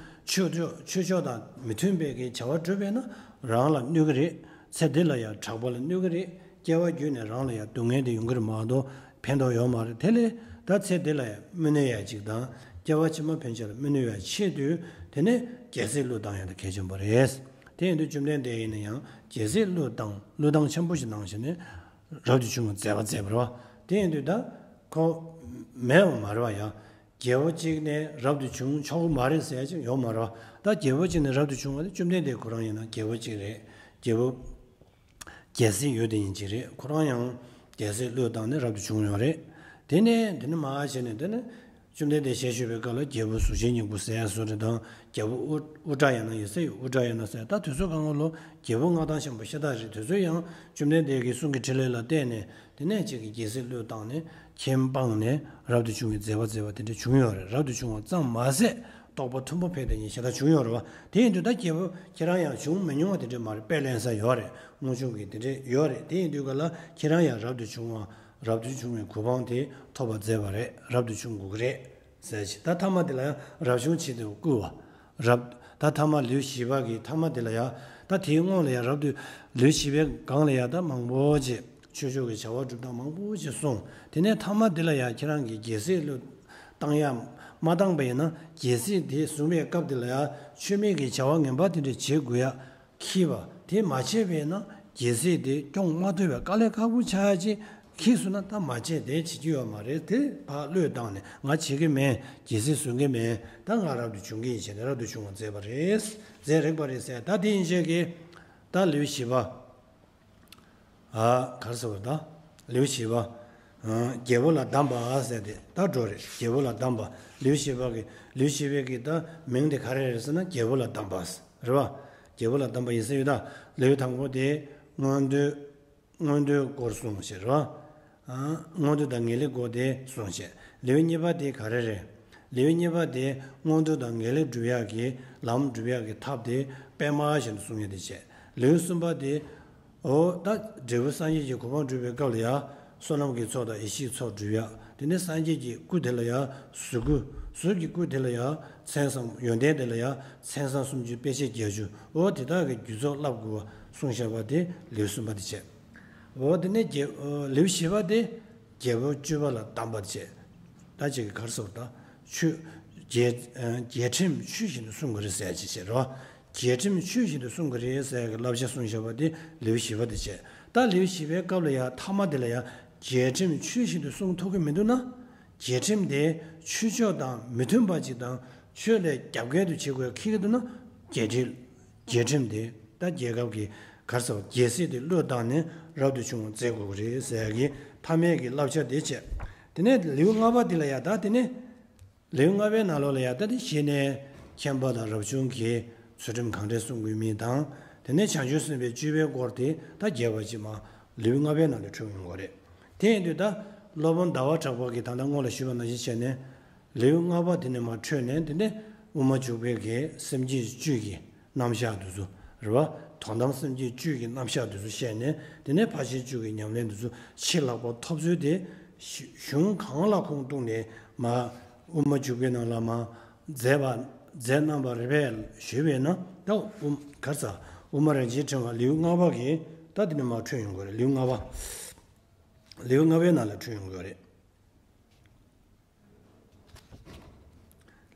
ཆོས་ཕྱོགས་ཆོས་ཕྱོགས་དང་མི་མཐུན་པའི་གི་བྱ་བ་བསྒྲུབས་པས་ན་རང་ལ་གནོད་ཀྱི་རེད། ཚེ་འདི་ལ་ཡང་གྲགས་པ་ལ་གནོད་ཀྱི་རེད། སྐྱེ་བ་བརྒྱུད་ནས་རང་ལ་ཡང་སྡུག་བསྔལ་དེ་ཡོང་གི་རེད་མ་གཏོགས་ཕན་ཐོགས་ཡོད་མ་རེད། དེ་ལས་ད་ཚེ་འདི་ལ་ཡང་སྨིན་ནུས་ཡ་ཅིག་དང་སྐྱེ་བ་ཕྱི་མ་ཕན་ཆད་ལ་སྨིན་ནུས་ཡ་ཆེད་དུ་དེ་ནས་རྒྱལ་སྲིད་བློས་བཏང་ཡ་དེ་གལ་ཆེན་པོ་རེད། དེ་ཡིན་དུས་བཅོམ་ལྡན་འདས་ཡིན་ན་ཡང་རྒྱལ་སྲིད་བློས་བཏང་བློས་བཏང་ཆེན་པོ་ཞིག་གནང་བྱས་ནས་རབ་ཏུ་བྱུང་བ་མཛད་པ་མཛད་པ་རེད་བ། དེ་ཡིན་དུས་ད་ཁོ་མེད་པ་མ་རེད་བ་ཡ། རྒྱལ་པོ་གཅིག་ནས་རབ་ཏུ་བྱུང་ཆོག་གི་མ་རེད་ཟེར་ཡ་ཅིག་ཡོད་མ་རེད་བ། ད་རྒྱལ་པོ་གཅིག་ནས་རབ་ཏུ་བྱུང་བ་དེ་བཅོམ་ལྡན་འདས་ཁོ་རང་ཡིན་ན་རྒྱལ་པོ་གཅིག་རེད། རྒྱལ་པོ་རྒྱལ་སྲིད་ཡོད་དེ་ཡིན་གཅིག་རེད། ཁོ་རང་ཡང་རྒྱལ་སྲིད་བློས་བཏང་ནས་རབ་ཏུ་བྱུང་ཡོད་རེད། དེ་ནས་དེ་ནས་མར་བྱས་ནས་དེ་ནས་བཅོམ་ལྡན་འདས་ཞལ་བཞུགས་པའི་སྐབས་ལ་རྒྱལ་པོ་གཟུགས་ཅན་སྙིང་པོ་ཟེར་ཡ་བཟོ་འདྲ་དང་རྒྱལ་པོ་ཨུ་ཨུ་ཏྲ་ཡ་ན་ཡེ་ས་ཡི་ཨུ་ཏྲ་ཡ་ན་ཟེར། ད་དེ་ཚོ་གང་ག་ལོ་རྒྱལ་པོ་མངའ་ཐང་ཤམ་པོ་ཤ་སྟག་རེད། དེ་ཚོ་ཡང་བཅོམ་ལྡན་འདས་ཀྱི་གསུང་གི་ཕྲིན་ལས་ལ་བརྟེན་ནས། དེ་ནས་གཅིག་གིས་རྒྱལ་སྲིད་བློས་བཏང་ནས་ཁྱིམ་སྤངས་ནས་རབ་ཏུ་བྱུང་བའི་མཛད་པ་མཛད་པ་དེ་འདྲ་བྱུང་ཡོད་རེད། རབ་ཏུ་བྱུང་བ་ཙམ་མ་ཟད་རྟོགས་པ་མཐོན་པོ་ཕེབས་དེ་ཉིད་ཞེ་དྲག་བྱུང་ཡོད་རེད་བ། དེ་ཡིན་དུས་ད་རྒྱལ་པོ་ཁྱེད་རང་ཡང་བྱུང་མི་མྱོང་བ་དེ་འདྲ་མ་རེད། དཔེ་ལེན་ས་ཡོད་རེད། དངོས་བྱུང་གི་དེ་འདྲ་ཡོད་རེད། དེ་ཡིན་དུས་ག་ལ་ཁྱེད་རང་ཡང་རབ་ཏུ་བྱུང་བ་རབ་ཏུ་བྱུང་བའི་གོ་འཕང་དེ་ཐོབ་པ་མཛད་པ་རེད། རབ་ཏུ་བྱུང་དགོས་ཀྱི་རེད། ཟེར་ཞིག་ད་ཐ་མ་དེ་ལ་ཡང་རབ་བྱུང་ཆེད་དུ་བསྐུལ་བ། རབ། ད་ཐ་མ་ལེའུ་བཞི་པ་གི་ཐ་མ་དེ་ལ་ཡང་ད་དེའི་སྔོན་ལ་ཡང་རབ་ཏུ་ལེའུ་བཞི་པའི་སྒང་ལ་ཡང་ད་མང་པོ་ཅིག་ཆོས་ཕྱོགས་ཀྱི་བྱ་བ་སྒྲུབ་སྟངས་མང་པོ་ཅིག་གསུངས། དེ་ནས་ཐ་མ་དེ་ལ་ཡང་ཁྱེད་རང་གིས་རྒྱལ་སྲིད་བློས་བཏང་ཡ་མ་བཏང་པ་ཡིན་ན་རྒྱལ་སྲིད་དེ་བཟུང་བའི་སྐབས་དེ་ལ་ཡང་ཆོས་མེད་ཀྱི་བྱ་བ་ངན་པ་དེ་འདྲ་བྱེད་དགོས་ཡ། འཁྱིད་པ་དེ་མ་བྱས་པས་ན་རྒྱལ་སྲིད་དེ་སྐྱོང་མ་ཐུབ་པའི་དཀའ་ལས་ཁག་པོ་ཆགས་ཀྱི། འཁྱིད་སོང་ན་ད་མ་བྱས་དེ་བྱེད་ཀྱི་ཡོད་མ་རེད། དེ་ཕར་བློས་བཏང་ནས་ང་བྱེད་ཀྱི་མེད། རྒྱལ་སྲིད་བཟུང་གི་མེད། ད་ང་རབ་ཏུ་བྱུང་གི་ཡིན་བྱས་ནས་རབ་ཏུ་བྱུང་བ་མཛད་པ་རེད། མཛད་རིགས་པ་རེད་ཟེར། ད་དེ་ཡིན་བྱས་ཀྱི་ད་ལེའུ་བཞི་པ། ཨ། ག་རེ་ཟེར་བ་ད། ལེའུ་བཞི་པ། ཨ། རྒྱལ་པོ་ལ་གདམས་པ་ཟེར་དེ་ད་འགྲོ་རེད། རྒྱལ་པོ་ལ་གདམས་པ། ལེའུ་བཞི་པ་གི་ལེའུ་བཞི་པའི་གི་ད་མིང་དེ་ག་རེ་རེད་ཟེར་ན་རྒྱལ་པོ་ལ་གདམས་པ་རེད་བ། རྒྱལ་པོ་ལ་གདམས་པ་ཡིན་ས་ཡོད་ད། ལེའུ་དང་པོ་དེ་མངོན་འདོད། མངོན་འདོད་སྐོར་གསུངས་ཤིག་རེད་བ། ཨ། མངོན་འདོད་དང་ངེས་ལེགས་སྐོར་དེ་གསུངས་ཤིག་ལེའུ་གཉིས་པ་དེ་ག་རེ་རེད། ལེའུ་གཉིས་པ་དེ་མངོན་འདོད་དང་ངེས་ལེགས་སྒྲུབ་ཡག་གི་ལམ་སྒྲུབ་ཡག་གི་ཐབས་དེ་པད་མ་བཞིན་དུ་གསུང་ཡག་དེ་བྱས། ལེའུ་གསུམ་པ་དེ། འོ་ད་འབྲས་བུ་སངས་རྒྱས་ཀྱི་གོ་འཕང་སྒྲུབ་པའི་སྐབས་ལ་ཡང་བསོད་ནམས་ཀྱི་ཚོགས་དང་ཡེ་ཤེས་ཀྱི་ཚོགས་སྒྲུབ་ཡག་དེ་ནས་སངས་རྒྱས་ཀྱི་སྐུ་དེ་ལ་ཡང་གཟུགས་སྐུ། གཟུགས་ཀྱི་སྐུ་དེ་ལ་ཡང་མཚན་བཟང་ཡོན་ཏན་དེ་ལ་ཡང་མཚན་བཟང་སུམ་ཅུ་དཔེ་བྱད་བརྒྱད་ཅུ། འོ་དེ་དག་གི་རྒྱུ་ཚོགས་བསླབ་དགོས་པ་གསུངས་བཞག་པ་དེ་ལེའུ་གསུམ་པ་དེ་བྱས། འོ་དེ་ནས་རྒྱལ། ལེའུ་བཞི་པ་དེ་རྒྱལ་པོ་སྤྱོད་པ་ལ་གདམས་པ་བྱས། ད་ཅིག་གི་ག་རེ་ཟེར་བ་ད། ཆོས། རྒྱལ། རྒྱལ་ཁྲིམས་ཆོས་བཞིན་དུ་སྲུང་དགོས་རེད་ཟེར་ཅིག་བྱས་རོ། རྒྱལ་ཁྲིམས་ཆོས་བཞིན་དུ་སྲུང་དགོས་རེད་ཟེར་གི་བསླབ་བྱ་གསུངས་བཞག་པ་དེ་ལེའུ་བཞི་པ་དེ་བྱས། ད་ལེའུ་བཞི་པའི་སྐབས་ལ་ཡང་ཐ་མ་དེ་ལ་ཡང་རྒྱལ་ཁྲིམས་ཆོས་བཞིན་དུ་སྲུང་ཐུབ་ཀྱི་མི་འདུག་ན། རྒྱལ་ཁྲིམས་དེ་ཆོས་ཕྱོགས་དང་མི་མཐུན་པ་ཅིག་དང་ཆོས་ལས་རྒྱབ་འགལ་དུ་བྱེད་དགོས་ཁེལ་གྱི་འདུག་ན། རྒྱལ་ཁྲིམས། རྒྱལ་ཁྲིམས་དེ་ད་རྒྱལ་ཁབ་ཀྱི་ག་རེ་ཟེར་བ་རྒྱལ་སྲིད་དེ་བློས་བཏང་ནས་རབ་ཏུ་བྱུང་བ་མཛད་དགོས་ཀྱི་རེད་ཟེར་ཡ་གི་ཐ་མའི་གི་བསླབ་བྱ་དེ་བྱས། དེ་ནས་ལེའུ་ལྔ་པ་དེ་ལ་ཡ་ད་དེ་ནས་ལེའུ་ལྔ་པའི་ནང་ལོགས་ལ་ཡ་ད་དེ་གཞི་ནས་མཁྱེན་པ་དང་རབ་བྱུང་གི་ཚུལ་ཁྲིམས་གང་འདྲས་སྲུང་དགོས་མིན་དང་། དེ་ནས་བྱང་ཆུབ་སེམས་དཔའི་སྤྱོད་པའི་སྐོར་དེ་ད་རྒྱས་པ་ཅིག་མ་ལེའུ་ལྔ་པའི་ནང་ལ་འཁྲུངས་ཡོང་གི་རེད། དེ་ཡིན་དུས་ད་སློབ་དཔོན་ཟླ་བ་གྲགས་པ་གིས་ད་ལྟ་སྔོན་ལ་ཞུས་པ་ནང་བཞིན་བྱས་ནས། ལེའུ་ལྔ་པ་དེ་ནས་མར་འཕྲོས་ནས་དེ་ནས་དབུ་མ་འཇུག་པའི་གི་སེམས་བསྐྱེད་བཅུ་གི་རྣམ་གཞག་དེ་ཚོ་རེད་བ། དོན་དམ་སེམས་བསྐྱེད་བཅུ་གི་རྣམ་གཞག་དེ་ཚོ་བཤད་ནས་དེ་ནས་ཕར་ཕྱིན་བཅུ་གི་ཉམས་ལེན་དེ་ཚོ་ཕྱི་ལྷག་པ་ཐོབ་ཚུལ་དེ་གཞུང་གང་ལ་ཁུངས་གཏུགས་ནས་མར་དབུ་མ་འཇུག་པའི་ནང་ལ་མར་མཛད་པ་མཛད་གནང་བ་རེད་པས་ཞུས་པས་ན། ད་དབུ་ག་རེ་ཟ་དབུ་མ་རང་བཞིན་ཕྲེང་བ་ལེའུ་ལྔ་པ་གི་ད་དེ་ནས་མར་འཕྲོས་ཡོང་དགོས་རེད། ལེའུ་ལྔ་པ། ལེའུ་ལྔ་པའི་ནང་ལ་འཁྲུལ་ཡོང་གི་ཡོད་རེད།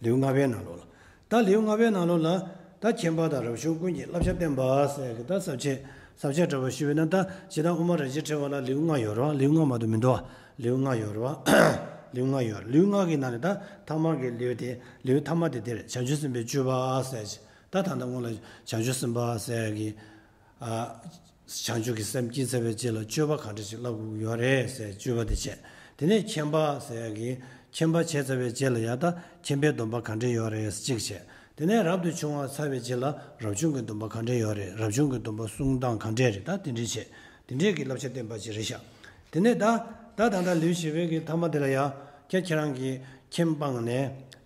ལེའུ་ལྔ་པའི་ནང་ལོགས་ལ། ད་ལེའུ་ལྔ་པའི་ནང་ལོགས་ལ། ད་མཁྱེན་པ་དང་རབ་བྱུང་ཀུན་གྱི་བསླབ་བྱ་བསྟན་པ་ཟེར་གི། ད་ས་བཅད། ས་བཅད་འདྲ་པོ་ཞུས་པས་ན། ད་ཇི་ལྟར་དབུ་མ་རིན་ཆེན་ཕྲེང་བ་ལ་ལེའུ་ལྔ་ཡོད་རེད་བ། ལེའུ་ལྔ་མ་གཏོགས་མི་འདུག་བ། ལེའུ་ལྔ་ཡོད་རེད་བ། ལེའུ་ལྔ་ཡོད། ལེའུ་ལྔ་གི་ནང་ནས་ད་ཐ་མ་གི་ལེའུ་དེ། ལེའུ་ཐ་མ་དེ་དེ་རེད། བྱང་ཆུབ་སེམས་དཔའི་སྤྱོད་པ་ཟེར་གི། ད་ད་ལྟ་སྔོན་ལ་བྱང་ཆུབ་སེམས་དཔའ་ཟེར་གི། ཨ། བྱང་ཆུབ་ཀྱི་སེམས་བསྐྱེད་ཚར་བའི་རྗེས་ལ་སྤྱོད་པ་གང་འདྲ་ཞིག་བསླབ་དགོས་ཀྱི་ཡོད་རེད་ཟེར། སྤྱོད་པ་དེ་བྱས། དེ་ནས་མཁྱེན་པ་ཟེར་ཡ་གི། མཁྱེན་པ་བྱས་ཚར་བའི་རྗེས་ལ་ཡང་ད་མཁྱེན་པའི་སྡོམ་པ་གང་འདྲ་ཡོད་རེད་ཟེར་གཅིག་བྱས། དེ་ནས་རབ་ཏུ་བྱུང་བ་ཚར་བའི་རྗེས་ལ་རབ་བྱུང་གི་སྡོམ་པ་གང་འདྲ་ཡོད་རེད། རབ་བྱུང་གི་སྡོམ་པ་སྲུང་སྟངས་གང་འདྲ་རེད། ད་དེ་འདྲ་བྱས། དེ་འདྲས་ཀྱི་བསླབ་བྱ་བསྟན་པ་ཅིག་རེད་ཤག་དེ་ནས་ད། ད་ད་ལྟ་ལེའུ་བཞི་པའི་གི་ཐ་མ་དེ་ལ་ཡ། ཁྱེད་ཁྱེད་རང་གིས་ཁྱིམ་སྤངས་ནས།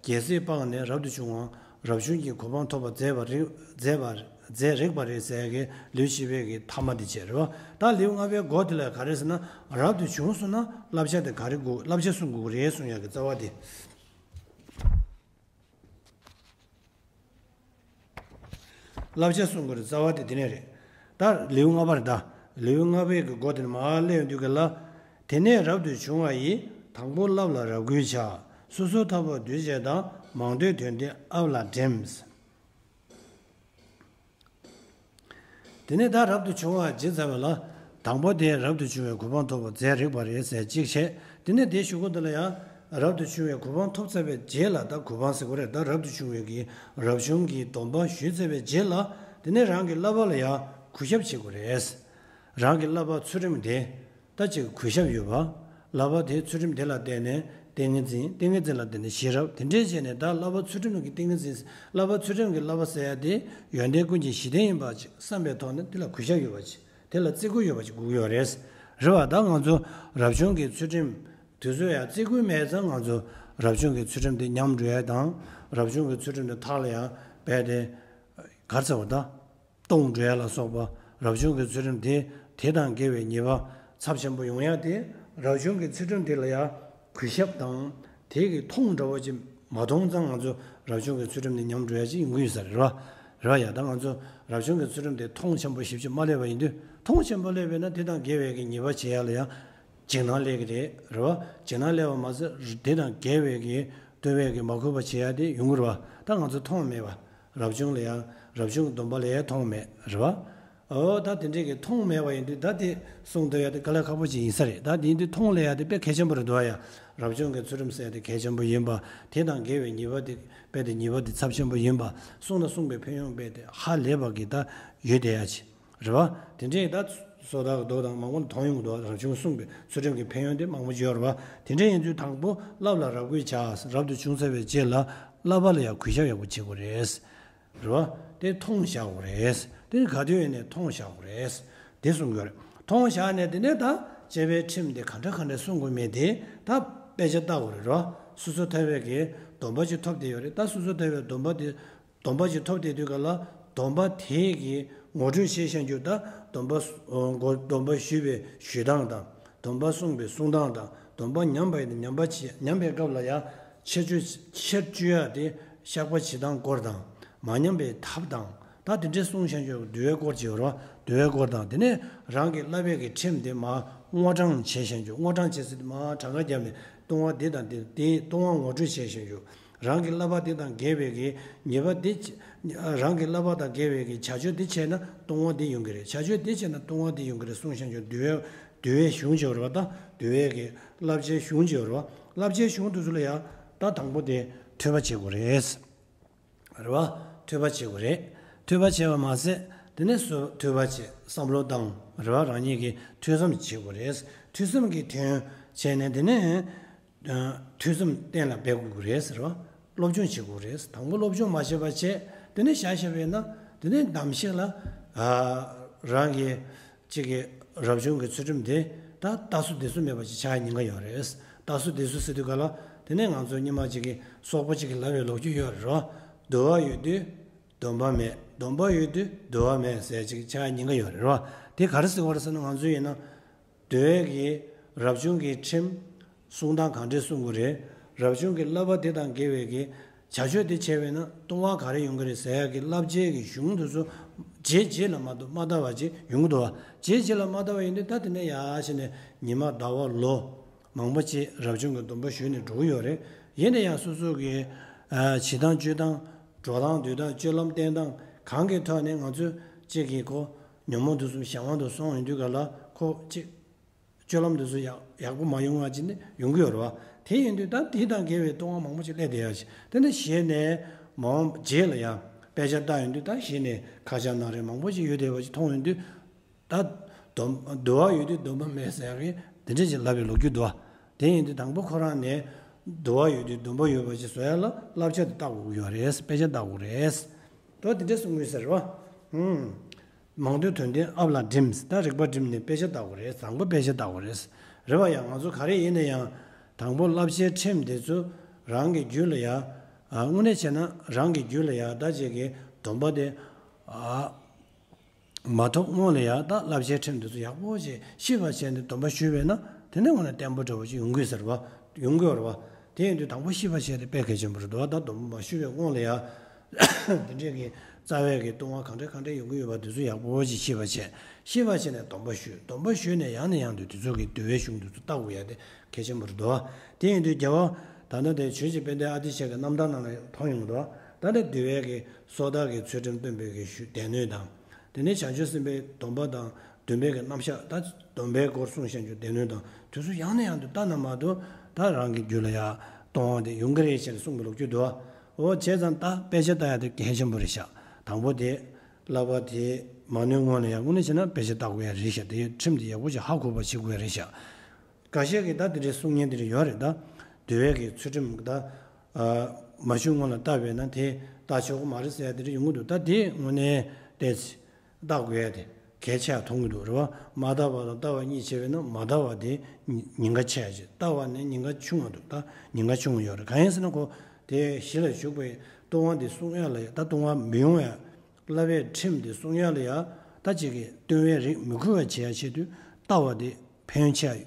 རྒྱལ་སྲིད་སྤངས་ནས་རབ་ཏུ་བྱུང་བ། རབ་བྱུང་གི་གོ་འཕང་ཐོབ་པར་མཛད་པ་རིག་མཛད་པ། མཛད་རིགས་པ་རེད་ཟེར་གི་ལེའུ་བཞི་པའི་གི་ཐ་མ་དེ་བྱས་རེད་བ། ད་ལེའུ་ལྔ་པའི་མགོ་དེ་ལ་ག་རེ་ཟེར་ན། རབ་ཏུ་བྱུང་སོང་ན་བསླབ་བྱ་དེ་ག་རེ་དགོས། བསླབ་བྱ་སྲུང་དགོས་རེད་གསུང་ཡག་གི་རྩ་བ་དེ། བསླབ་བྱ་གསུང་དགོས་རེད། རྩ་བ་དེ་དེ་ནས་རེད། ད་ལེའུ་ལྔ་པ་རེད། ད་ལེའུ་ལྔ་པའི་གི་མགོ་དེ་ནས་མར་སླེབས་ཡོང་དུས་ག་ལ། དེ་ནས་རབ་ཏུ་བྱུང་བ་ཡིས། དང་པོ་བསླབ་ལ་རབ་གུས་བྱ། སོ་སོར་ཐར་པ་འདུས་བྱས་དང་། མང་ཐོས་དོན་ལྡན་ཨཱཿ་ལ་འགྲེམས། དེ་ནས་ད་རབ་ཏུ་བྱུང་བ་བྱས་ཚར་བ་ལ། དང་པོ་དེ་རབ་ཏུ་བྱུང་བའི་གོ་འཕང་ཐོབ་པར་མཛད་རིགས་པ་རེད་ཟེར་གཅིག་བྱས། དེ་ནས་དེའི་གཞུག་གུ་དེ་ལ་ཡང་། རབ་ཏུ་བྱུང་བའི་གོ་འཕང་ཐོབ་ཚར་བའི་རྗེས་ལ། ད་གོ་འཕང་ཟེར་དགོས་རེད། ད་རབ་ཏུ་བྱུང་བའི་གི་རབ་བྱུང་གི་སྡོམ་པ་ཞུས་ཚར་བའི་རྗེས་ལ། དེ་ནས་རང་གི་བསླབ་པ་ལ་ཡང་གུས་ཞབས་བྱེད་དགོས་རེད། རང་གི་བསླབ་པ་ཚུལ་ཁྲིམས་དེ། ད་ཅིག་གུས་ཞབས་ཡོད་པ། བསླབ་པ་དེ་ཚུལ་ཁྲིམས་དེ་ལ་བརྟེན་ནས་ཏིང་ངེ་འཛིན། ཏིང་ངེ་འཛིན་ལ་བརྟེན་ནས་ཤེས་རབ། དེ་འདྲས་བྱས་ནས་ད་བསླབ་པ་ཚུལ་ཁྲིམས་ཀྱི་ཏིང་ངེ་འཛིན། བསླབ་པ་ཚུལ་ཁྲིམས་ཀྱི་བསླབ་པ་ཟེར་ཡ་དེ་ཡོན་ཏན་ཀུན་གྱི་གཞི་རྟེན་ཡིན་པ་ཅིག་བསམ་པའི་ཐོག་ནས་དེ་ལ་གུས་ཞབས་ཡོད་པ་ཅིག་དེ་ལ་བརྩི་བཀུར་ཡོད་པ་ཅིག་དགོས་ཀྱི་ཡོད་རེད། རེད་བ། ད་ང་ཚོ་རབ་བྱུང་གི་ཚུལ་ཁྲིམས་དེ་ཚོ་ཡང་བརྩི་བཀུར་མེད་ཙང་། ང་ཚོ་རབ་བྱུང་གི་ཚུལ་ཁྲིམས་དེ་ཉམས་འགྲོ་ཡ་དང་། རབ་བྱུང་གི་ཚུལ་ཁྲིམས་དེ་མཐའ་ལ་ཡང་རྦད་དེ་ག་རེ་ཟེར་བ་ད། སྟོངས་འགྲོ་ཡ་ལ་སོགས་པ། རབ་བྱུང་གི་ཚུལ་ཁྲིམས་དེ། དེ་དང་འགལ་བའི་ཉེས་པ་ཚབས་ཆེན་པོ་ཡོང་ཡ་དེ། རབ་བྱུང་གི་ཚུལ་ཁྲིམས་དེ་ལ་ཡང་གུས་ཞབས་དང་། དེ་གི་མཐོང་འདྲ་བོ་ཅིག་མ་མཐོང་ཙང་། ང་ཚོ་རབ་བྱུང་གི་ཚུལ་ཁྲིམས་དེ་ཉམས་འགྲོ་ཡ་ཅིག་ཡོང་གི་ཡོད་ས་རེད་བ། རེད་བ་ཡ། ད་ང་ཚོ་རབ་བྱུང་གི་ཚུལ་ཁྲིམས་དེ་མཐོང་ཆེན་པོ་ཞེ་པོ་ཅིག་མ་སླེབས་པ་ཡིན་དུས། མཐོང་ཆེན་པོ་སླེབས་པས་ན་དེ་དང་འགལ་བའི་གི་ཉེས་པ་བྱེད་ཡ་ལ་ཡང་འཇིགས་སྣང་སླེབས་ཀྱི་རེད། རེད་བ། འཇིགས་སྣང་སླེབས་པ་མ་ཟད་དེ་དང་འགལ་བའི་གི་ལྟོས་པའི་གི་མ་གུས་པ་བྱེད་ཡ་དེ་ཡོང་གི་རེད་བ། ད་ང་ཚོ་མཐོང་མེད་བ། རབ་བྱུང་ལ་ཡང་། རབ་བྱུང་གི་སྡོམ་པ་ལ་ཡང་མཐོང་མེད་རེད་བ། འོ་ད་དེ་འདྲས་ཀྱི་མཐོང་མེད་པ་ཡིན་དུས། ད་དེ་སྲུང་ཐུབ་ཡ་དེ་དཀའ་ལས་ཁག་པོ་ཅིག་ཡིན་ས་རེད། ད་དེ་ཡིན་དུས་མཐོང་སླེབས་ཡ་དེ་དཔེ་གལ་ཆེན་པོ་རེད་འདུག་ཨ་ཡ། རབ་བྱུང་གི་ཚུལ་ཁྲིམས་ཟེར་ཡ་དེ་གལ་ཆེན་པོ་ཡིན་པ། དེ་དང་འགལ་བའི་ཉེས་པ་དེ། དཔེ་དེ་ཉེས་པ་དེ་ཚབས་ཆེན་པོ་ཡིན་པ། སྲུང་ན་སྲུང་པའི་ཕན་ཡོན་དཔེ་དེ་ཧ་ལས་པ་གི་ད་ཡོད་བསྡད་ཡ་ཅིག་རེད་བ། དེ་འདྲས་ད་བཟོ་ལྟ་གི་མདོ་དང་མང་པོ་མཐོང་ཡོང་གི་འདུག་རབ་བྱུང་སྲུང་བའི་ཚུལ་ཁྲིམས་ཀྱི་ཕན་ཡོན་དེ་མང་པོ་ཡོད་རེད་བ། དེ་འདྲས་ཡིན་དུས་དང་པོ་བསླབ་ལ་རབ་གུས་བྱ། རབ་ཏུ་བྱུང་ཚར་བའི་རྗེས་ལ་བསླབ་པ་ལ་ཡང་གུས་ཞབས་ཡག་པོ་བྱེད་དགོས་རེད། རེད་བ། དེ་མཐོང་བཞག་དགོས་རེད། དེ་ག་དུས་ཡིན་ནའི་མཐོང་བཞག་དགོས་རེད། དེ་གསུང་གི་ཡོད་རེད། མཐོང་བཞག་ནས་དེ་ནས་ད་སྤྱོད་པའི་ཁྲིམས་དེ་ག་འདྲ་ག་འདྲ་སྲུང་དགོས་མེད་དེ་ད་དཔེ་ཆ་ལྟ་དགོས་རེད། རེད་བ། སོ་སོ་ཐར་པའི་གི་སྡོམ་པ་ཅིག་ཐོབ་བསྡད་ཡོད་རེད། ད་སོ་སོ་ཐར་པའི་སྡོམ་པ་དེ། སྡོམ་པ་ཅིག་ཐོབ་བསྡད་དུས་ག་ལ། སྡོམ་པ་དེ་གི་ངོ་སྤྲོད་བྱེད་བཞིན་དུ། ད་སྡོམ་པ་སྡོམ་པ་ཞུས་པའི་ཞུ་སྟངས་དང་། སྡོམ་པ་སྲུང་བའི་སྲུང་སྟངས་དང་། སྡོམ་པ་ཉམས་པ་ཡིན་ན་ཉམས་པ་བྱེད། ཉམས་པའི་སྐབས་ལ་ཡང་ཕྱིར་བཅོས། ཕྱིར་བཅོས་ཡ་དེ་བཤགས་པ་བྱེད་སྟངས་སྐོར་དང་། མ་ཉམས་པའི་ཐབས་དང་། ད་དེ་འདྲའི་གསུང་བཞིན་དུ་འདུལ་བའི་སྐོར་བྱེད་རོགས། འདུལ་བའི་སྐོར་དང་། དེ་ནས་རང་གི་བསླབ་པའི་གི་ཁྲིམས་དེ་མར་བསྔོ་བགྲང་བྱེད་བཞིན་དུ། བསྔོ་བགྲང་བྱེད་ཟེར་དུས་མར་གྲངས་ཀ་བརྒྱབ་ནས་ལྟུང་བ་འདི་དང་འདི། དེའི་ལྟུང་བ་ངོ་སྤྲོད་བྱེད་བཞིན་དུ། རང་གི་བསླབ་པ་དེ་དང་འགལ་བའི་གི་ཉེས་པ་འདི། རང་གི་བསླབ་པ་དང་འགལ་བའི་གི་བྱ་སྤྱོད་འདི་བྱས་ན་ལྟུང་བ་འདི་ཡོང་གི་རེད། བྱ་སྤྱོད་འདི་བྱས་ན་ལྟུང་བ་འདི་ཡོང་གི་རེད་གསུང་བཞིན་དུ་འདུལ་བའི། འདུལ་བའི་གཞུང་བྱེད་རོགས། ད་འདུལ་བའི་གི་བསླབ་བྱའི་གཞུང་བྱེད་རོགས། བསླབ་བྱའི་གཞུང་དེ་ཚོ་ལ་ཡང་ད་དང་པོ་དེ་ཐོས་པ་བྱེད་དགོས་རེད། རེད་བ། ཐོས་པ་བྱེད་དགོས་རེད། ཐོས་པ་བྱས་པ་མ་ཟད། དེ་ནས་སུ་ཐོས་པ་བྱེད། བསམ་བློ་བཏང་། རེད་བ། རང་ཉིད་ཀྱིས་ཐོས་བསམ་བྱེད་དགོས་རེད། ཐོས་བསམ་གྱི་དོན་བྱས་ནས་དེ་ནས། ཨ། ཐོས་བསམ་གཏན་ལ་འབེབས་དགོས་ཀྱི་རེད་ཟེར་བ། སློབ་སྦྱོང་བྱེད་དགོས་རེད། དང་པོ་སློབ་སྦྱོང་མ་བྱས་པ་བྱས། དེ་ནས་བཞག་བཞག་པས་ན། དེ་ནས་གདམ་གསེས་ལ། ཨ། རང་གི་གཅིག་གི་རབ་བྱུང་གི་ཚུལ་ཁྲིམས་དེ་ད་ལྟ་སོ་བདེ་སོ་མེད་པ་ཅིག་ཆགས་ཉེན་ཁ་ཡོད་རེད། ལྟ་སོ་བདེ་སོ་ཟེར་དུས་ག་ལ། དེ་ནས་ང་ཚོ་སྔོན་མ་ཅིག་གི་སོག་པོ་ཅིག་གིས་ལབ་པའི་ལོ་རྒྱུས་ཡོད་རེད། འདུལ་བ་ཡོད་དུས་སྡོམ་པ་མེད། སྡོམ་པ་ཡོད་དུས་འདུལ་བ་མེད་ཟེར་ཅིག་ཆགས་ཉེན་ཁ་ཡོད་རེད། དེ་ག་རེ་ཟེར་བ་རེད་ཟེར་ན། ང་ཚོ་ཡིན་ན། འདུལ་བའི་གི་རབ་བྱུང་གི་ཁྲིམས་སྲུང་སྟངས་གང་འདྲས་སྲུང་དགོས་རེད། རབ་བྱུང་གི་བསླབ་པ་དེ་དང་འགལ་བའི་གི་བྱ་སྤྱོད་དེ་བྱས་པས་ན་ལྟུང་བ་ག་རེ་ཡོང་གི་རེད་ཟེར་ཡ་གི་བསླབ་བྱའི་གི་གཞུང་དེ་ཚོ་ རྗེས་རྗེས་ལ་མ་གཏོགས་མ་བལྟ་བ་ཅིག་ཡོང་གི་འདུག་བ། རྗེས་རྗེས་ལ་མ་བལྟ་བ་ཡིན་དུས་ད་དེ་ནས་ཡར་བྱས་ནས་ཉི་མ་ཟླ་བ་ལོ་མང་པོ་ཅིག་རབ་བྱུང་གི་སྡོམ་པ་ཞུས་ནས་འགྲོ་གི་ཡོད་རེད། ཡིན་ན་ཡང་སོ་སོ་གི་ཨ་བྱེད་སྟངས་སྤྱོད་སྟངས་འགྲོ་སྟངས་སྡོད་སྟངས་སྤྱོད་ལམ་བསྟེན་སྟངས་གང་གི་ཐོག་ནས་ང་ཚོས་གཅིག་གིས་ཁོ་ཉོན་མོངས་དུག་གསུམ་གཞན་དབང་དུ་སོང་ཡོང་དུས་ག་ལ་ཁོ་གཅིག་སྤྱོད་ལམ་དུ་ཚོ་ཡག་ཡག་པོ་མ་ཡོང་བ་ཅིག་ནི་ཡོང་གི་ཡོད་རེད་བ། དེ་ཡིན་དུས་ད་དེ་དང་འགལ་བའི་ལྟུང་བ་མང་པོ་ཅིག་སླེབས་བསྡད་ཡ་ཅིག་དེ་ནི་གཞི་ནས་མ་འོངས་རྗེས་ལ་ཡང་དཔེ་ཆ་ལྟ་ཡོང་དུས་ད་གཞི་ནས་ཁ་ཆག་ན་རེ་མང་པོ་ཅིག་ཡོད་བསྡད་པ་ཅིག་མཐོང་ཡོང་དུས། ད་སྡོམ་འདུལ་བ་ཡོད་དུས་སྡོམ་པ་མེད་ཟེར་ཡག་གི་དེ་འདྲ་ཅིག་ལབ་པའི་ལོ་རྒྱུས་འདུག་བ། དེ་ཡིན་དུས་དང་པོ་ཁོ་རང་ནས་འདུལ་བ་ཡོད་དུས་སྡོམ་པ་ཡོད་པ་ཅིག་བཟོ་ཡ་ལ་བསླབ་བྱ་དེ་བལྟ་དགོས་ཀྱི་ཡོད་རེད། དཔེ་ཆ་བལྟ་དགོས་རེད། ད་དེ་འདྲ་གསུང་གི་ཡོད་ས་རེད་བ། ཧུམ། མང་ཐོས་དོན་ལྡན་ཨབ་ལ་འགྲིམས། ད་རིག་པ་བསྒྲིམས་ནས་དཔེ་ཆ་བལྟ་དགོས་རེད། དང་པོ་དཔེ་ཆ་བལྟ་དགོས་རེད། རེད་བ། ཡང་ང་ཚོ་ག་རེ་ཡིན་ན་ཡང་དང་པོ་བསླབ་བྱའི་ཁྲིམས་དེ་ཚོ་རང་གི་རྒྱུད་ལ་ཡ། ཨ་དངོས་གནས་བྱས་ན་རང་གི་རྒྱུད་ལ་ཡ་ད་ཅིག་གི་སྡོམ་པ་དེ་ཨ། མ་ཐོབ་སྔོན་ལ་ཡང་ད་བསླབ་བྱའི་ཁྲིམས་འདི་ཚོ་ཡག་པོ་ཞིག་ཤེས་པ་བྱས་ནས་སྡོམ་པ་ཞུས་པས་ན་དེ་ནས་འོ་ན་བརྟན་པོ་འདྲ་བོ་ཞིག་ཡོང་གི་ཟེར་བ། ཡོང་གི་ཡོད་རེད་བ། དེ་ཡིན་དུས་དང་པོ་ཤེས་པ་བྱས་ཏེ་དཔེ་གལ་ཆེན་པོ་རེད་འདུག་བ། ད་སྡོམ་པ་མ་ཞུས་པའི་སྔོན་ལ་ཡང་འདི་འདྲས་ཀྱི་རྩ་བའི་གི་ལྟུང་བ་གང་འདྲས་གང་འདྲས་ཡོང་གི་ཡོད་པ་འདི་ཚོ་ཡག་པོ་ཞིག་ཤེས་པ་བྱས། ཤེས་པ་བྱས་ནས་སྡོམ་པ་ཞུས། སྡོམ་པ་ཞུས་ནས་ཡང་ནས་ཡང་དུ་དེ་ཚོ་གི་འདུལ་བའི་གཞུང་འདི་ཚོ་བལྟ་དགོས་ཡ་དེ་གལ་ཆེན་པོ་རེད་འདུག་བ། དེ་ཡིན་དུས་རྒྱལ་བ་ད་ལྟ་དེ་ཆོས་ཀྱི་དཔལ་ལྡན་ཨ་ཏི་ཤ་གི་རྣམ་ཐར་ནང་ལ་མཐོང་ཡོང་གི་འདུག་བ། ད་ལྟ་འདུལ་བའི་གི་སོ་ཐར་གི་ཚུལ་ཁྲིམས་སྟོན་པའི་གི་ཞུ་སྡེ་སྣོད་དང་། དེ་ནས་བྱང་ཆུབ་སེམས་དཔའི་སྡོམ་པ་དང་སྡོམ་པའི་གི་རྣམ་གཞག་ད་སྡོམ་པའི་སྐོར་གསུངས་བཞག་རྒྱུ་སྡེ་སྣོད་དང་དེ་ཚོ་ཡང་ནས་ཡང་དུ་བལྟ་ན་མ་གཏོགས་ད་རང་གི་རྒྱུད་ལ་ཡ་ལྟུང་བ་དེ་ཡོང་གི་རེད་ཅེས་གསུངས་པའི་ལོ་རྒྱུས་འདུག་བ། འོ་བྱས་ཙང་ད་དཔེ་ཆ་ལྟ་ཡ་དེ་གལ་ཆེན་པོ་རེད་ཤག་དང་པོ་དེ་བསླབ་པ་དེ་མ་ནོན་སྔོན་ལ་ཡ་དངོས་གནས་བྱས་ན་དཔེ་ཆ་ལྟ་དགོས་ཡ་རེད་ཤག་དེ་ཁྲིམས་དེ་ཡག་པོ་ཅིག་ཧ་གོ་བ་བྱེད་དགོས་ཡ་རེད་ཤག་འགའ་ཤས་ཀྱིས་ད་དེ་འདྲའི་གསུང་མཁན་དེ་འདྲ་ཡོད་རེད། ད་འདུལ་བའི་གི་ཚུལ་ཁྲིམས་ད་ཨ་མ་ཞུས་སྔོན་ལ་བལྟས་པས་ན་དེ་ལྟ་ཆོག་གི་མ་རེད་ཟེར་ཡ་དེ་འདྲ་ཡོང་གི་འདུག་ད་དེ་དངོས་གནས་ཏོག་ཙམ་བལྟ་དགོས་ཡ་དེ་གལ་ཆེ་བ་མཐོང་གི་འདུག་རེད་བ། མ་བལྟ་བ་དང་བལྟ་བ་གཉིས་བྱས་པས་ན་མ་བལྟ་བ་དེ་ཉེན་ཁ་ཆེ་བ་ཅིག་བལྟ་བ་ནི་ཉེན་ཁ་ཆུང་བ་འདུག་ད་ཉེན་ཁ་ཆུང་བ་ཡོད་རེད། གང་ཡིན་ཟེར་ན་ཁོ་དེ་གཞི་ལ་ཞུགས་པའི་ལྟུང་བ་འདི་སྲུང་ཡ་ལ་ཡ་ད་ལྟུང་བ་མི་ཡོང་ཡ་བསླབ་པའི་ཁྲིམས་འདི་སྲུང་ཡ་ལ་ཡ་ད་ཅིག་གི་ལྟུང་བའི་རིགས་མི་འཁུར་བ་བྱེད་ཡ་ཆེད་དུ་བལྟ་བ་དེ་ཕན་ཡོན་ཆེ་བ་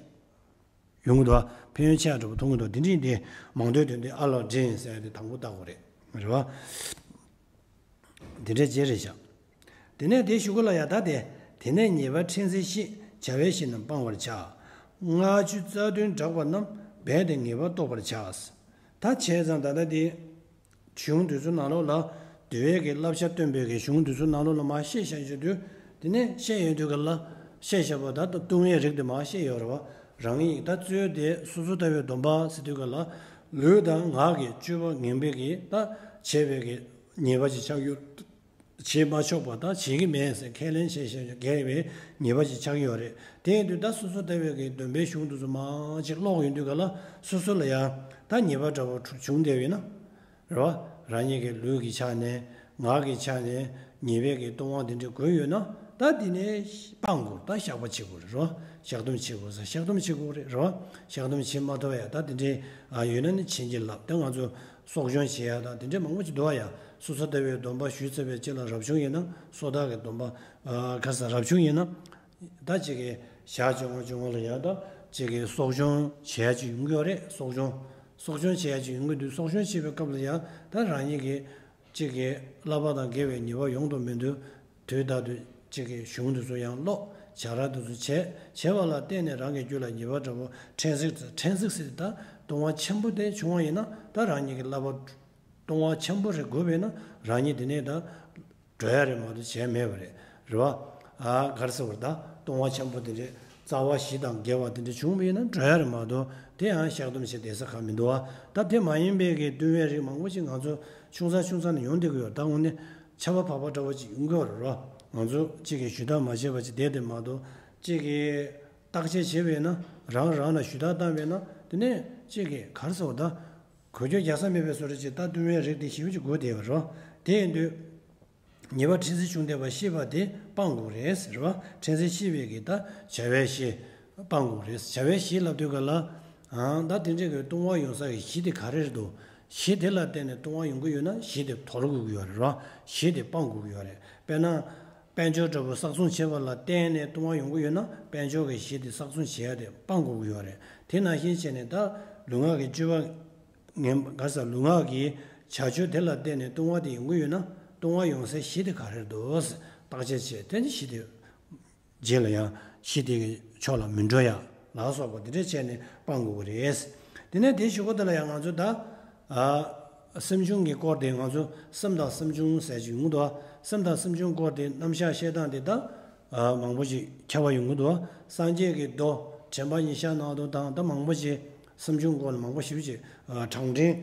ཡོང་གི་འདུག་ཕན་ཡོན་ཆེ་བ་འདྲ་པོ་མཐོང་གི་འདུག་དེ་འདྲ་ཡིན་དུས་མང་ཐོས་དོན་ལྡན་ཨ་ལ་འདྲེན་ཟེར་ཡ་དེ་དང་པོ་བལྟ་དགོས་རེད། རེད་བ། དེ་འདྲ་བྱས་རེད་ཤག་དེ་ནས་དེ་གཞུག་གུ་ལ་ཡ་ད་དེ། དེ་ནས་ཉེས་པ་ཕྲན་ཚེགས་ཤེས། བྱ་བའི་གཞི་རྣམས་སྤང་བར་བྱ། སྔགས་ཆུ་རྩ་བདུན་བསྒྲགས་པ་རྣམས། རྦད་དེ་ངེས་པར་རྟོགས་པར་བྱ། ད་བྱས་ཙང་ད་ལྟ་དེ། གཞུང་དེ་ཚོའི་ནང་ལོགས་ལ། འདུལ་བའི་གི་བསླབ་བྱ་སྟོན་པའི་གི་གཞུང་དེ་ཚོའི་ནང་ལོགས་ལ་མར་བཤད་བཞག་ཡོད་དུས། དེ་ནས་བཤད་ཡོད་དུས་ག་ལ། བཤད་བཞག་པ་ད་ལྟ་ལྟུང་བའི་རིགས་དེ་མར་བཤད་ཡོད་རེད་བ། རང་ཉིད་ད་གཙོས་དེ་སོ་སོ་ལྟ་བུའི་སྡོམ་པ་ཟེར་དུས་ག་ལ། ལུས་དང་ངག་གི་སྤྱོད་པ་ངན་པའི་གི་ད་བྱས་པའི་གི་ཉེས་པ་ཅིག་ཆགས་ཡོད། བྱེད་མ་ཆོག་པ་དང་བྱེད་ཀྱི་མེད་ཟེར་ཁས་ལེན་བྱས་བྱས་འགལ་བའི་ཉེས་པ་ཅིག་ཆགས་ཀྱི་ཡོད་རེད། དེ་ཡིན་དུས་ད་སོ་སོ་ལྟ་བུའི་གི་སྡོམ་པའི་གཞུང་དེ་ཚོ་མར་ཅིག་ཀློག་ཡོང་དུས་ག་ལ་སོ་སོ་ལ་ཡང་ད་ཉེས་པ་འདྲ་པོ་བྱུང་བསྡད་ཡོད་ན། རེད་བ། རང་ཉིད་ཀྱི་ལུས་ཀྱི་ཆ་ནས་ངག་གི་ཆ་ནས་ཉེས་པའི་གི་ལྟུང་བ་འདི་འདྲ་གོས་ཡོད་ན་ད་འདི་ནས་སྤང་དགོས། ད་བཤགས་པ་བྱེད་དགོས་རེད་བ། བཤགས་སྡོམ་བྱེད་དགོས་ཟེར་བཤགས་སྡོམ་བྱེད་དགོས་རེད་རེད་བ། བཤགས་སྡོམ་བྱེད་མ་ཐུབ་ཡ་ད་འདི་འདྲའི་ཨ་ཡོད་ན་ནི་བྱིན་གྱིས་བརླབས། ད་ང་ཚོ་གསོག་སྦྱོང་བྱེད་ཡ་ད་འདི་འདྲའི་མང་པོ་ཅིག་འདུག་བ། ཡ་སོ་སོ་ལྟ་བུའི་སྡོམ་པ་ཞུས་ཚར་བའི་རྗེས་ལ་རབ་བྱུང་ཡིན་ན་སོ་ཐར་གྱི་སྡོམ་པ་ཨ་ག་ས་རབ་བྱུང་ཡིན་ན། ད་ཅིག་གི་ཞག་བཅོ་ལྔ་བཅོ་ལྔ་ལ་ཡང་ད་ཅིག་གི་གསོག་སྦྱོང་བྱེད་ཡ་ཅིག་ཡོང་གི་ཡོད་རེད། གསོག་སྦྱོང་། གསོག་སྦྱོང་བྱེད་ཡ་ཅིག་ཡོང་གི་འདུག་གསོག་སྦྱོང་བྱེད་པའི་སྐབས་ལ་ཡང་ད་རང་ཉིད་ཀྱི་ཅིག་གི་བསླབ་པ་དང་འགལ་བའི་ཉེས་པ་ཡོང་དུ་མི་འདུག་དུས་རྟག་ཏུ་ཅིག་གི་གཞུང་དེ་ཚོ་ཡང་ཀློག་བྱ་ར་དེ་ཚོ་བྱས། བྱས་པ་ལ་བརྟེན་ནས་རང་གི་རྒྱུད་ལ་ཉེས་པ་འདྲ་པོ་ཕྲན་ཚེགས་ཕྲན་ཚེགས་སྲིད་ད་ལྟུང་བ་ཆེན་པོ་དེ་བྱུང་བ་ཡིན་ན་ད་རང་ཉིད་ཀྱི་བསླབ་པ་ལྟུང་བ་ཆེན་པོ་རེ་དགོས་པས་ན་རང་ཉིད་དེ་ནས་ད། འགྲོ་ཡ་རེད་མ་གཏོགས་བྱས་མེད་པ་རེད། རེད་བ། ཨ་ག་རེ་ཟེར་བ་རེད། ད་ལྟུང་བ་ཆེན་པོ་དེ་འདྲས་རྩ་བ་བཞི་དང་འགལ་བ་དེ་འདྲས་བྱུང་བ་ཡིན་ན་འགྲོ་ཡ་རེད་མ་གཏོགས་དེ་ཡང་བཤགས་སྡོམ་བྱེད་བསྡད་ས་གང་མི་འདུག་བ། ད་དེ་མ་ཡིན་པའི་གི་ལྟུང་བའི་རིགས་མང་པོ་ཅིག་ང་ཚོ་ཆུང་ས་ཆུང་ས་ནས་ཡོང་བསྡད་ཀྱི་ཡོད། ད་དངོས་གནས་ཆར་པ་བབས་པ་འདྲ་བོ་ཅིག་ཡོང་གི་ཡོད་རེད་བ། ང་ཚོ་གཅིག་གིས་ཞུ་དག་མ་བྱས་པ་ཅིག་བསྡད་དེ་མ་གཏོགས་གཅིག་གིས་བརྟག་དཔྱད་བྱས་པ་ཡིན་ན་རང་རང་ལ་ཞུ་དག་བཏང་བས་ན་དེ་ནས་གཅིག་གིས་ག་རེ་ཟེར་བ་ད་གོ་རྒྱུ་རྒྱག་ས་མེད་པའི་བཟོ་འདྲ་ཅིག་ད་ལྟུང་བའི་རིགས་དེ་ཞེ་པོ་ཅིག་དགོས་བསྡད་ཡོད་རེད་བ། དེ་ཡིན་དུས། ཉེས་པ་ཕྲན་ཚེགས་བྱུང་བསྡད་པ་ཤེས་པ་དེ་སྤང་དགོས་རེད་ཟེར་བ། ཕྲན་ཚེགས་ཤེས་པའི་གི་ད་བྱ་བའི་གཞི་སྤང་དགོས་རེད། བྱ་བའི་གཞི་ལབ་དུས་ག་ལ། ཨང་ད་དེ་འདྲའི་གི་ལྟུང་བ་ཡོང་ས་གི་གཞི་དེ་ག་རེ་རེད་འདུག་གཞི་དེ་ལ་བརྟེན་ནས་ལྟུང་བ་ཡོང་གི་ཡོད་ན་གཞི་དེ་དོར་དགོས་ཀྱི་ཡོད་རེད་བ། གཞི་དེ་སྤང་དགོས་ཀྱི་ཡོད་རེད། དཔེར་ན། དཔལ་འབྱོར་འདྲ་པོ་བསགས་ཚུགས་བྱས་པ་ལ་བརྟེན་ནས་ལྟུང་བ་ཡོང་གི་ཡོད་ན་དཔལ་འབྱོར་གི་གཞི་དེ་བསགས་ཚུགས་བྱེད་ཡ་དེ་སྤང་དགོས་ཀྱི་ཡོད་རེད། དེ་ནང་བཞིན་བྱས་ནས་ད་ལུས་ངག་གི་སྤྱོད་པ། ངན་ག་ས་ལུས་ངག་གི་བྱ་སྤྱོད་དེ་ལ་བརྟེན་ནས་ལྟུང་བ་དེ་ཡོང་གི་ཡོད་ན་ལྟུང་བ་ཡོང་སའི་གཞི་དེ་ག་རེ་རེད་འདུག་བརྟག་དཔྱད་བྱས། དེ་ནི་གཞི་དེ། རྗེས་ལ་ཡང་གཞི་དེ་གི་ཕྱོགས་ལ་མི་འགྲོ་ཡ་ལ་སོགས་པ་དེ་འདྲ་བྱས་ནས་སྤང་དགོས་ཀྱི་རེད། དེ་ནས་དེའི་གཞུག་གུ་དེ་ལ་ཡང་ང་ཚོ་ད། ཨ། སེམས་བྱུང་གི་སྐོར་དེ་ང་ཚོ་སེམས་དང་སེམས་བྱུང་ཟེར་གྱི་ཡོང་གི་འདུག་སེམས་དང་སེམས་བྱུང་སྐོར་དེ་རྣམ་གཞག་བཤད་སྟངས་དེ་ད། ཨ། མང་པོ་ཞིག་ཁྱད་པར་ཡོང་གི་འདུག་སངས་རྒྱས་ཀྱི་མདོ་དྲན་པ་ཉི་ཤར་ནང་དུ་དང་ད་མང་པོ་ཞིག་སེམས་བྱུང་སྐོར་ལ་མང་པོ་ཞིག་ཅིག་ཨ། གྲངས་འདྲེན།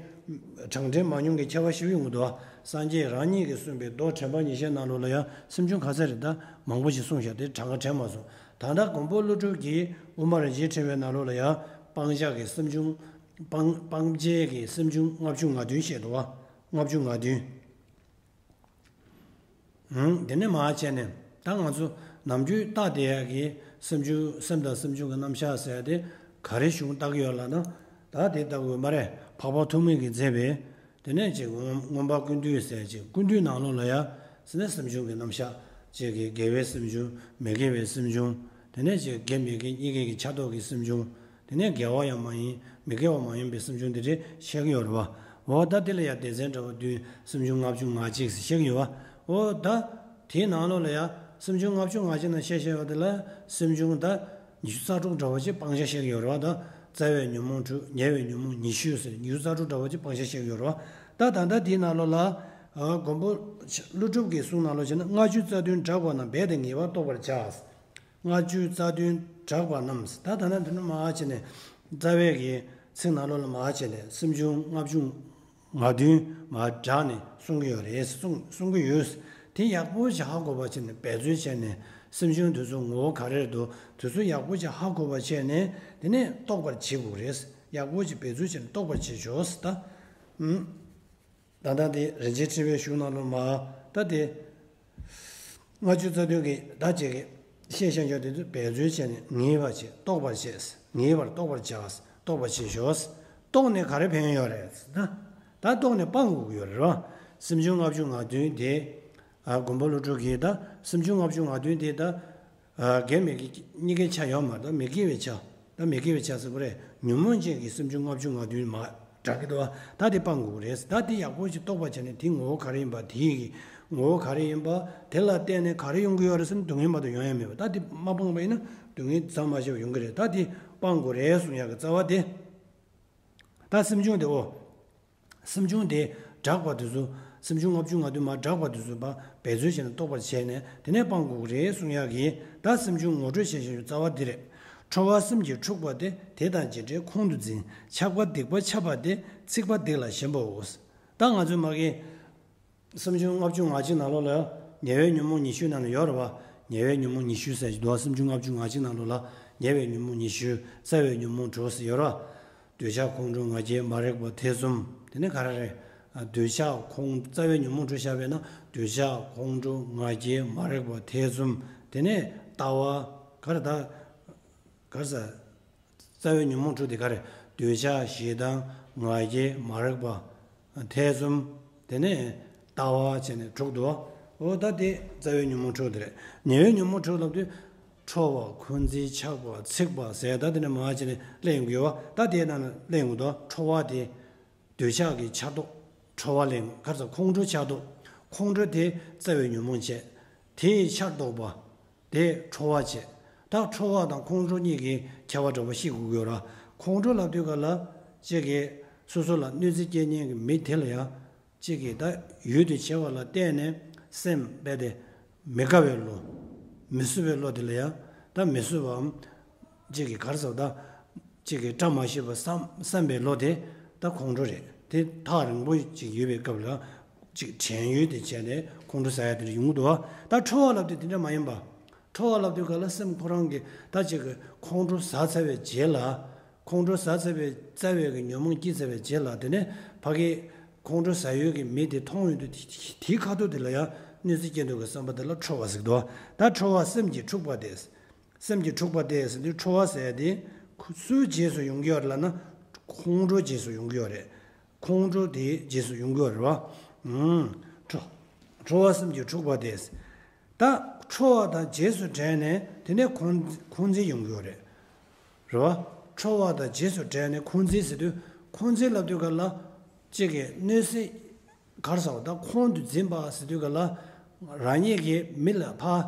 གྲངས་འདྲེན་མང་ཉུང་གི་ཁྱད་པར་ཞིག་ཡོང་གི་འདུག་སངས་རྒྱས་རང་ཉིད་ཀྱིས་གསུངས་པའི་མདོ་དྲན་པ་ཉི་ཤར་ནང་ལོགས་ལ་ཡང་སེམས་བྱུང་ག་ཚད་རེད་ད་མང་པོ་ཞིག་གསུངས་བཞག་དེ་གྲངས་ཀ་དྲན་མ་སོང་། ད་ལྟ་མགོན་པོ་ཀླུ་སྒྲུབ་ཀྱིས་དབུ་མ་རིན་ཆེན་ཕྲེང་བའི་ནང་ལོགས་ལ་ཡང་སྤང་བྱ་གི་སེམས་བྱུང་། སྤང་སྤང་བྱའི་གི་སེམས་བྱུང་ལྔ་བཅུ་ང་བདུན་བཤད་འདུག་བ། ལྔ་བཅུ་ང་བདུན། ཨང་། དེ་ནས་མར་བྱས་ནས་ད་ང་ཚོ་ནམ་རྒྱུན་ལྟ་བསྡད་ཡག་གི་སེམས་བྱུང་སེམས་དང་སེམས་བྱུང་གི་རྣམ་གཞག་ཟེར་ཏེ་ག་རེ་གཞུང་ལྟ་གི་ཡོད་ལབ་ན། ད་དེ་ལྟ་དགོས་མ་རེད། འཕགས་པ་ཐོགས་མེད་ཀྱིས་མཛད་པའི་དེ་ནས་ཅིག་མངོན་མངོན་པ་ཀུན་བཏུས་ཟེར་ཅིག་ཀུན་བཏུས་ནང་ལོགས་ལ་ཡ་ཟེར་ནས་སེམས་བྱུང་གི་རྣམ་གཞག་ཅིག་གི་དགེ་བའི་སེམས་བྱུང་མི་དགེ་བའི་སེམས་བྱུང་། དེ་ནས་ཅིག་དགེ་མི་དགེ་གཉིས་ཀའི་གི་ཆགས་རྟོག་གི་སེམས་བྱུང་། དེ་ནས་དགེ་བ་ཡང་མ་ཡིན་མི་དགེ་བ་མ་ཡིན་པའི་སེམས་བྱུང་དེ་འདྲ་བཤད་ཀྱི་ཡོད་རེད་བ། འོ་ད་དེ་ལ་ཡང་སྡེ་ཚན་འདྲ་བ་བདུན་སེམས་བྱུང་ལྔ་བཅུ་ང་གཅིག་ཟེར་བཤད་ཀྱི་ཡོད་བ། འོ་ད་དེའི་ནང་ལོགས་ལ་ཡང་སེམས་བྱུང་ལྔ་བཅུ་ང་གཅིག་ནང་བཤད་བཤད་པ་དེ་ལ་སེམས་བྱུང་ད་ཉི་ཤུ་རྩ་དྲུག་འདྲ་བ་ཅིག་སྤང་བྱ་བཤད་ཀྱི་ཡོད་རེད་བ། ད་རྩ་བའི་ཉོན་མོངས་དྲུག་ཉེ་བའི་ཉོན་མོངས་ཉི་ཤུ་ཟེར་ཉི་ཤུ་རྩ་དྲུག་འདྲ་བ་ཅིག་སྤང་བྱ་བཤད་ཀྱི་ཡོད་རེད་བ། ད་ད་ལྟ་དེའི་ནང་ལོགས་ལ་ཨ་མགོན་པོ་ཀླུ་སྒྲུབ་ཀྱི་གསུང་ནང་ལོགས་བྱས་ན་ལྔ་བཅུ་རྩ་བདུན་བསྒྲགས་པ་རྣམས་རྦད་དེ་ངེས་པར་རྟོགས་པར་བྱ། ལྔ་བཅུ་རྩ་བདུན་བསྒྲགས་པ་རྣམས། ད་ད་ནི་འདི་ནི་མར་བྱས་ནས་རྩ་བའི་གི་ཚིག་ནང་ལོགས་ལ་མར་བྱས་ནས་སེམས་བྱུང་ལྔ་བཅུ་ང་བདུན་མར་བསྒྲགས་ནས་གསུང་གི་ཡོད་རེད། གསུང་གསུང་གི་ཡོད། དེ་ཡག་པོ་ཞིག་ཧ་གོ་བ་བྱས་ནས་འབད་རྩོལ་བྱས་ནས་སེམས་བྱུང་དེ་ཚོ་ངོ་བོ་ག་རེ་རེད་འདུག་དེ་ཚོ་ཡག་པོ་ཞིག་ཧ་གོ་བ་བྱས་ནས་དེ་ནས་རྟོགས་པར་བྱེད་དགོས་རེད། ཡག་པོ་ཞིག་འབད་རྩོལ་བྱས་ནས་རྟོགས་པར་བྱེད་ཆོག་ད། ད་ལྟ་དེ་རིན་ཆེན་ཕྲེང་བའི་གཞུང་ནང་ལོགས་མར་ད་དེ། ལྔ་བཅུ་རྩ་བདུན་གྱི་ད་ཅིག་གི་བཤད་བཤད་འཇོག་དེ་ཚོ་འབད་རྩོལ་བྱས་ནས་ངེས་པར་བྱེད་རྟོགས་པར་བྱེད། ངེས་པར་རྟོགས་པར་བྱ། རྟོགས་པར་བྱེད་ཤོག་རྟོགས་ནས་ག་རེ་ཕན་ཡོད་རེད་ཟེར་ན། ད་རྟོགས་ནས་སྤང་དགོས་ཀྱི་ཡོད་རེད་རོ། སེམས་བྱུང་ལྔ་བཅུ་ང་བདུན་དེ། ཨ་མགོན་པོ་ཀླུ་སྒྲུབ་ཀྱིས་ད་སེམས་བྱུང་ལྔ་བཅུ་ང་བདུན་དེ་ད། ཨ་དགེ་མི་དགེ་གཉིས་ཀའི་ཆ་ཡོད་མ་རེད། ད་མི་དགེ་བའི་ཆ། ད་མི་དགེ་བའི་ཆ་ཟེར་བ་རེད། ཉོན་མོངས་ཅན་གྱི་སེམས་བྱུང་ལྔ་བཅུ་ང་བདུན་མ་གྲགས་ཀྱི་འདུག་ད་དེ་སྤང་དགོས་རེད། ད་དེ་ཡག་པོ་ཞིག་རྟོགས་པ་བྱས་ནས་དེ་ངོ་བོ་ག་རེ་ཡིན་པ། དེ་ཡི་གི་ངོ་བོ་ག་རེ་ཡིན་པ། དེ་ལ་བརྟེན་ནས་ག་རེ་ཡོང་གི་ཡོད་རེད་ཟེར་ན་སྡུག་བསྔལ་མ་གཏོགས་ཡོང་ཡ་མེད་པ། ད་དེ་མ་སྤངས་པ་ཡིན་ན་སྡུག་བསྔལ་ཟམ་མ་ཆད་པ་ཡོང་གི་རེད། ད་དེ་སྤང་དགོས་རེད་གསུང་ཡག་གི་རྩ་བ་དེ། ད་སེམས་བྱུང་དེ་འོ། སེམས་བྱུང་དེ་བསྒྲགས་པ་དེ་ཚོ། སེམས་བྱུང་ལྔ་བཅུ་ང་བདུན་མ་བསྒྲགས་པ་དེ་ཚོ་ཕར་འབད་རྩོལ་བྱས་ནས་རྟོགས་པར་བྱས་ནས་དེ་ནས་སྤང་དགོས་ཀྱི་རེད་གསུང་ཡག་གི། ད་སེམས་བྱུང་ངོ་སྤྲོད་བྱེད་བཞིན་རྩ་བ་འདི་རེད། ཁྲོ་བ་སེམས་ཀྱིས་འཁྲུགས་པ་དེ། དེ་དང་འཇིགས་བྲལ་ཁོང་དུ་འཛིན། ཆགས་པ་སྡིག་པ་ཆགས་པ་དེ། ཚིག་པ་སྡིག་ལ་ཞེན་པའོ། ད་ང་ཚོས་མ་གི། སེམས་བྱུང་ལྔ་བཅུ་ང་གཅིག་ནང་ལོགས་ལ་ཉེ་བའི་ཉོན་མོངས་ཉི་ཤུ་ནང་ལ་ཡོད་རེད་བ། ཉེ་བའི་ཉོན་མོངས་ཉི་ཤུ་ཟེར་གྱི་འདུག་སེམས་བྱུང་ལྔ་བཅུ་ང་གཅིག་ནང་ལོགས་ལ་ཉེ་བའི་ཉོན་མོངས་ཉི་ཤུ། རྩ་བའི་ཉོན་མོངས་དྲུག་ཟེར་ཡོད་རེད་བ། འདོད་ཆགས་ཁོང་ཁྲོ་ང་རྒྱལ་མ་རིག་པ་ཐེ་ཚོམ། དེ་ནས་ག་རེ་རེད། འདོད་ཆགས་ཁོང་རྩ་བའི་ཉོན་མོངས་དྲུག་བཞག་པས་ན་འདོད་ཆགས་ཁོང་ཁྲོ་ང་རྒྱལ་མ་རིག་པ་ཐེ་ཚོམ། དེ་ནས་ལྟ་བ། ག་རེ་ད། ག་རེ་ཟེར། རྩ་བའི་ཉོན་མོངས་དྲུག་དེ་ག་རེ། འདོད་ཆགས་ཞེ་སྡང་ང་རྒྱལ་མ་རིག་པ། ཐེ་ཚོམ། དེ་ནས་ལྟ་བ་བྱས་ནས་དྲུག་འདུག་འོ་ད་དེ་རྩ་བའི་ཉོན་མོངས་དྲུག་དེ་རེད། ཉེ་བའི་ཉོན་མོངས་དྲུག་ལབ་དུས། ཁྲོ་བ་འཁོན་འཛིན་ཆགས་པ་འཚིག་པ་ཟེར་ད་དེ་ནས་མར་བྱས་ནས་སླེབས་ཡོང་གི་ཡོད་བ། ད་དེའི་ནང་ན་སླེབས་ཡོང་གི་འདུག་ཁྲོ་བ་དེ། འདོད་ཆགས་ཀྱི་ཆགས་རྟོག་ཁྲོ་བ་ལས་ག་རེ་ཟེར། ཁོང་ཁྲོ་ཆགས་རྟོག་ཁོང་ཁྲོ་དེ་རྩ་བའི་ཉོན་མོངས་བྱས། དེའི་ཆགས་རྟོག་པ། དེ་ཁྲོ་བ་བྱས། ད་ཁྲོ་བ་དང་ཁོང་ཁྲོ་གཉིས་ཀྱི་ཁྱད་པར་འདྲ་པོ་ཤེས་དགོས་ཀྱི་ཡོད་ར། ཁོང་ཁྲོ་ལབ་དུས་ག་ལ། གཅིག་གིས་སོ་སོ་ལ་གནོད་འཚེ་སྐྱེལ་མཁན་གྱི་མི་དེ་ལ་ཡང་། གཅིག་གིས་ད་ཡུལ་དུ་བྱེད་པ་ལ་བརྟེན་ནས་སེམས་རྦད་དེ་མི་དགའ་བའི་བློ། མི་བཟོད་པའི་བློ་དེ་ལ་ཡང་ད་མི་བཟོད་པའམ། གཅིག་གིས་ག་རེ་ཟེར་ད། གཅིག་གིས་བཀྲ་མ་ཤིས་པ་བསམ་བསམ་པའི་བློ་དེ་ད་ཁོང་ཁྲོ་རེད། དེ་ཐག་རིང་པོ་ཅིག་ཡོད་པའི་སྐབས་ལ་ཅིག་དྲན་ཡུལ་དེ་བྱས་ནས་ཁོང་ཁྲོ་ཟ་ཡ་དེ་འདྲ་ཡོང་གི་འདུག་ད་ཁྲོ་བ་ལབ་དུས་དེ་འདྲ་མ་ཡིན་པ། ཁྲོ་བ་ལབ་དུས་ག་ལ་སེམས་ཁོ་རང་གིས་ད་ཅིག་གི་ཁོང་ཁྲོ་ཟ་ཚར་བའི་རྗེས་ལ། ཁོང་ཁྲོ་ཟ་ཚར་བའི་རྩ་བའི་གི་ཉོན་མོངས་སྐྱེས་ཚར་བའི་རྗེས་ལ་དེ་ནས་ཕ་གི་ཁོང་ཁྲོ་ཟ་ཡུལ་གྱི་མི་དེ་མཐོང་ཡོང་དུས་དེ་དེའི་ཁ་ཐུག་དེ་ལ་ཡང་གནོད་འཚེ་སྐྱེལ་འདོད་ཀྱི་བསམ་པ་དེ་ལ་ཁྲོ་བ་ཟེར་གྱི་འདུག་ད་ཁྲོ་བ་སེམས་ཀྱིས་འཁྲུགས་པ་དེ། སེམས་ཀྱིས་འཁྲུགས་པ་དེ་ཟེར་དུས་ཁྲོ་བ་ཟེར་ཡ་དེ་སུའི་རྗེས་སུ་ཡོང་གི་ཡོད་རེད་ལབ་ན། ཁོང་ཁྲོའི་རྗེས་སུ་ཡོང་གི་ཡོད་རེད། ཁོང་ཁྲོ་དེའི་རྗེས་སུ་ཡོང་གི་ཡོད་རེད་བ། ཨུམ། ཁྲོ། ཁྲོ་བ་སེམས་ཀྱིས་འཁྲུགས་པ་དེ། ད་ཁྲོ་བ་དང་རྗེས་སུ་འབྲངས་ནས་དེ་ནས་ཁོང་ཁོང་འཛིན་ཡོང་གི་ཡོད་རེད། རེད་བ། ཁྲོ་བ་དང་རྗེས་སུ་འབྲངས་ནས་ཁོང་འཛིན་ཟེར་དུས་ཁོང་འཛིན་ལབ་དུས་ག་ལ། གཅིག་གིས་གནོད་འཚེ། ག་རེ་ཟེར་བ་ད་ཁོང་དུ་འཛིན་པ་ཟེར་དུས་ག་ལ། རང་ཉིད་ཀྱིས་མི་ལ་ཕར་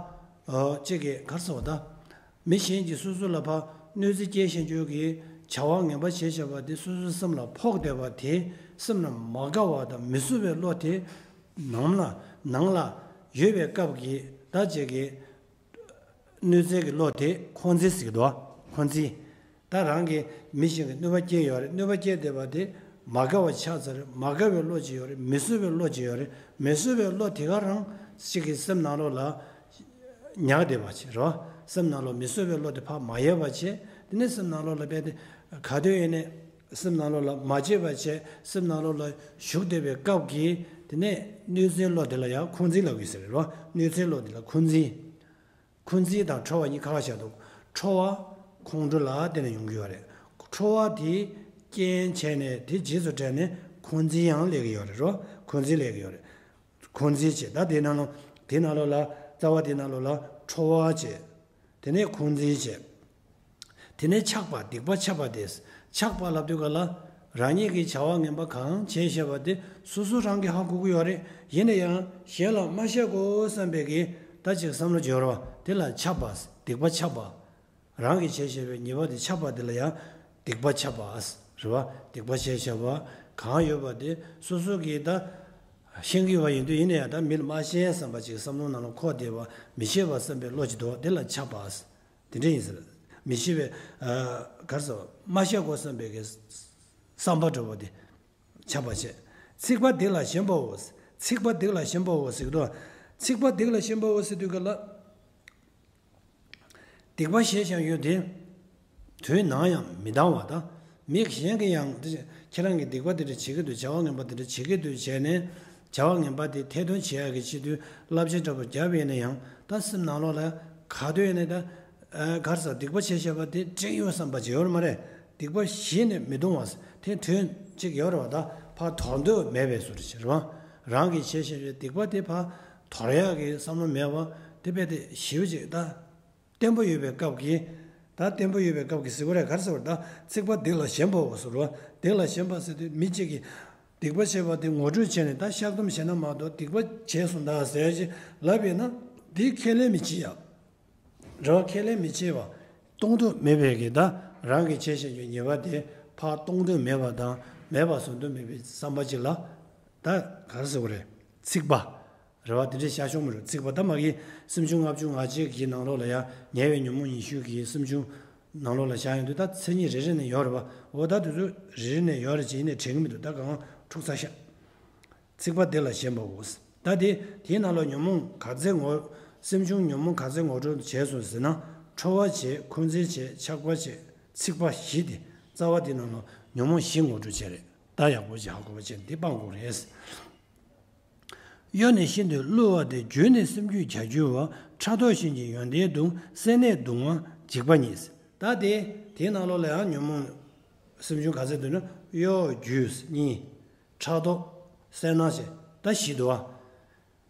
ཨོ་གཅིག་གིས་ག་རེ་ཟེར་བ་ད། མི་གཞན་གྱིས་སོ་སོ་ལ་ཕར་གནོད་འཚེ་སྐྱེལ་བཞིན་རྒྱུ་གི་བྱ་བ་ངན་པ་བྱས་བཞག་པ་དེ་སོ་སོའི་སེམས་ལ་ཕོག་བསྡད་པ་དེ་སེམས་ལ་མ་དགའ་བ་དང་མི་བཟོད་པའི་བློ་དེ་ནང་ལ་ནང་ལ་ཡོད་པའི་སྐབས་ཀྱི་ད་གཅིག་གིས་གནོད་འཚེ་གི་བློ་དེ་འཁོན་འཛིན་ཟེར་གི་འདུག་འཁོན་འཛིན། ད་རང་གིས་མི་གཞན་གྱི་གནོད་པ་སྐྱེལ་ཡོད་རེད། གནོད་པ་སྐྱེལ་བསྡད་པ་དེ་མ་དགའ་བ་ཆགས་ཚར་རེད། མ་དགའ་བའི་བློ་ཅིག་ཡོད་རེད། མི་བཟོད་པའི་བློ་ཅིག་ཡོད་རེད། མི་བཟོད་པའི་བློ་དེ་ག་རང་གཅིག་གི་སེམས་ནང་ལོགས་ལ་ཉར་བསྡད་པ་ཅིག་རེད་བ། སེམས་ནང་ལོགས་མི་བཟོད་པའི་བློ་དེ་ཕར་མ་ཡལ་བ་བྱས། དེ་ནས་སེམས་ནང་ལོགས་ལ་རྦད་དེ་ག་དུས་ཡིན་ནའི་སེམས་ནང་ལོགས་ལ་མ་བརྗེད་པ་བྱས། སེམས་ནང་ལོགས་ལ་ཞུགས་བསྡད་པའི་སྐབས་ཀྱི་དེ་ནས་གནོད་འཚེའི་བློ་དེ་ལ་ཡང་འཁོན་འཛིན་ལབ་ཀྱི་ཟེར་རེད་བ། གནོད་འཚེའི་བློ་དེ་ལ་འཁོན་འཛིན། འཁོན་འཛིན་དང་ཁྲོ་བ་གཉིས་ཁ་ཁ་བྱ་འདུག་ཁྲོ་བ་ཁོང་ཁྲོ་ལ་བརྟེན་ནས་ཡོང་གི་ཡོད་རེད། ཁྲོ་བ་དེ་རྐྱེན་བྱས་ནས་དེ་རྗེས་སུ་དྲན་ནས་འཁོན་འཛིན་ཡང་སླེབས་ཀྱི་ཡོད་རེད་རོ། འཁོན་འཛིན་སླེབས་ཀྱི་ཡོད་རེད། འཁོན་འཛིན་བྱེད་ད་དེ་ནང་ལོགས་དེ་ནང་ལོགས་ལ་རྩ་བ་དེ་ནང་ལོགས་ལ་ཁྲོ་བ་བྱེད། དེ་ནས་འཁོན་འཛིན་བྱེད། དེ་ནས་ཆགས་པ་སྡིག་པ་ཆགས་པ་དེ། ཆགས་པ་ལབ་དུས་ག་ལ། རང་ཉིད་ཀྱིས་བྱ་བ་ངན་པ་གང་བྱས་བཞག་པ་དེ་སོ་སོ་རང་གིས་ཧ་གོ་གི་ཡོད་རེད། ཡིན་ན་ཡང་གཞན་ལ་མ་བཤད་དགོས་བསམ་པའི་གི་ད་ཅིག་བསམ་བློ་འབྱོར་བ་དེ་ལ་ཆགས་པ། སྡིག་པ་ཆགས་པ། རང་གིས་བྱས་བཞག་པའི་ཉེས་པ་དེ་ཆགས་པ་དེ་ལ་ཡང་སྡིག་པ་ཆགས་པ། རེད་བ། སྡིག་པ་བྱས་བཞག་པ་གང་ཡོད་པ་དེ་སོ་སོ་གིས་ད་ཤེས་ཀྱི་ཡོད་པ་ཡིན་དུས་ཡིན་ན་ཡང་ད་མི་ལ་མ་བཤད་བསམ་པ་ཅིག་བསམ་བློ་ནང་ལ་འཁོར་བསྡད་པ། མི་བཤད་པ་བསམ་པའི་བློ་ཅིག་འདུག་དེ་ལ་ཆགས་པ། དེ་འདྲ་ཡིན་ཟེར། མི་ཤེས་པའི་ཨ་ག་རེ་ཟེར་མ་བཤད་དགོས་བསམ་པའི་གི་བསམ་པ་འདྲ་བོ་དེ་ཆགས་པ་བྱས། ཚིག་པ་སྡིག་ལ་ཞེན་པའོ། ཚིག་པ་སྡིག་ལ་ཞེན་པའོ་ཟེར་གི་འདུག་ཚིག་པ་སྡིག་ལ་ཞེན་པའོ་ཟེར་དུས་ག་ལ། སྡིག་པ་བྱས་ཀྱང་ཡོད་དེ། དུས་ནམ་ཡང་མི་ལྡང་བ་དང་། མི་གཞན་གྱིས་ཡང་དེ་ཁྱེད་རང་གིས་སྡིག་པ་དེ་འདྲ་བྱེད་ཀྱི་འདུག་བྱ་བ་ངན་པ་དེ་འདྲ་བྱེད་ཀྱི་འདུག་བྱས་ནས། བྱ་བ་ངན་པ་དེ་ཐེར་འདོན་བྱེད་ཡག་གི་ཆེད་དུ་བསླབ་བྱ་འདྲ་པོ་བརྒྱབ་ཡིན་ན་ཡང་ད་སེམས་ནང་ལོགས་ལ་ག་དུས་ཡིན་ན་ད་ཨ་ག་རེ་ཟེར་སྡིག་པ་བྱས་བྱས་པ་དེ་འགྲིག་ཡོད་བསམ་པ་ཅིག་ཡོད་རེད་མ་རེད། སྡིག་པ་གཞི་ནས་མི་གཏོང་བ་དེ་དོན་གཅིག་ཡོད་རེད་བ། ད་ཕར་དོར་འདོད་མེད་པའི་བཟོ་འདྲ་ཅིག་རེད་བ། རང་གིས་བྱས་བྱས་པའི་སྡིག་པ་དེ་ཕར་དོར་ཡག་གི་བསམ་བློ་མེད་པ་དེ་རྦད་དེ་ཞེ་པོ་ཅིག་ད། བརྟན་པོ་ཡོད་པའི་སྐབས་ཀྱི། ད་བརྟན་པོ་ཡོད་པའི་སྐབས་ཀྱི་ཟེར་བ་རེད། ག་རེ་ཟེར་བ་རེད། ད་ཚིག་པ་སྡིག་ལ་ཞེན་པའོ་ཟེར་བ། སྡིག་ལ་ཞེན་པ་ཟེར་དུས་མི་གཅིག་གིས་སྡིག་པ་བྱས་པ་དེ་ངོ་སྤྲོད་བྱས་ནས་ད་བཤགས་སྡོམ་བྱས་ན་མ་གཏོགས་སྡིག་པ་བྱས་སོང་ད་ཟེར་ཞིག་ལབ་ཡོད་ན་དེ་ཁས་ལེན་མི་བྱེད་ཡ། རེད་བ། ཁས་ལེན་མི་བྱེད་པ། གཏོང་འདོད་མེད་པའི་གི་ད་རང་གིས་བྱས་བཞིན་གྱི་ཉེས་པ་དེ་ཕར་གཏོང་འདོད་མེད་པ་དང་མེད་པ་བཟོ་འདོད་མེད་པའི་བསམ་པ་ཅིག་ལ་ད་ག་རེ་ཟེར་བ་རེད། ཚིག་པ། རེད་བ། དེ་འདྲའི་བྱ་ཤོང་མི་རུང་། ཚིག་པ་ད་མ་གི་སེམས་བྱུང་ལྔ་བཅུ་ང་གཅིག་གི་ནང་ལོགས་ལ་ཡང་ཉེ་བའི་ཉོན་མོངས་ཉི་ཤུ་གི་སེམས་བྱུང་ནང་ལོགས་ལ་བཞག་ཡོང་དུས་ད་མཚན་ཉིད་རེ་རེ་ནས་ཡོད་རེད་བ། འོ་ད་དེ་ཚོ་རེ་རེ་ནས་ཡོད་རེད་ཅེས་ཡིན་ནས་དྲན་གི་མི་འདུག་ད་གང་འཁྲུག་ཚར་ཤག་ཚིག་པ་སྡིག་ལ་ཞེན་པའོ། ད་དེ་དེའི་ནང་ལོགས་ཉོན་མོངས་ག་ཚད་ངོ་། སེམས་བྱུང་ཉོན་མོངས་ག་ཚད་ངོ་སྤྲོད་བྱས་སོང་ཟེར་ན། ཁྲོ་བ་བྱས། འཁོན་འཛིན་བྱས། ཆགས་པ་བྱས། ཚིག་པ་བཞི་དེ། རྩ་བ་དེའི་ནང་ལོགས་ཉོན་མོངས་བཞི་ངོ་སྤྲོད་བྱས་རེད། ད་ཡག་པོ་ཅིག་ཧ་གོ་བ་བྱས་ནས་དེ་སྤང་དགོས་རེད། གཡོ་ནས་ཤིན་ཏུ་བསླུ་བ་དེ། བརྒྱུད་ནས་སེམས་རྒྱུད་གྱ་གྱུར་བ། ཕྲག་དོག་གཤིན་རྗེའི་ཡོན་ཏན་གདུང་། སེམས་ནད་གདུང་བ་འཇིགས་པ་གཉིས། ད་དེ་དེའི་ནང་ལོགས་ལ་ཡང་ཉོན་མོངས་སེམས་བྱུང་ག་ཚད་འདུག་ན། གཡོ་སྒྱུ་གཉིས། ཕྲག་དོག་སེར་སྣ་བྱས། ད་བཞི་འདུག་བ།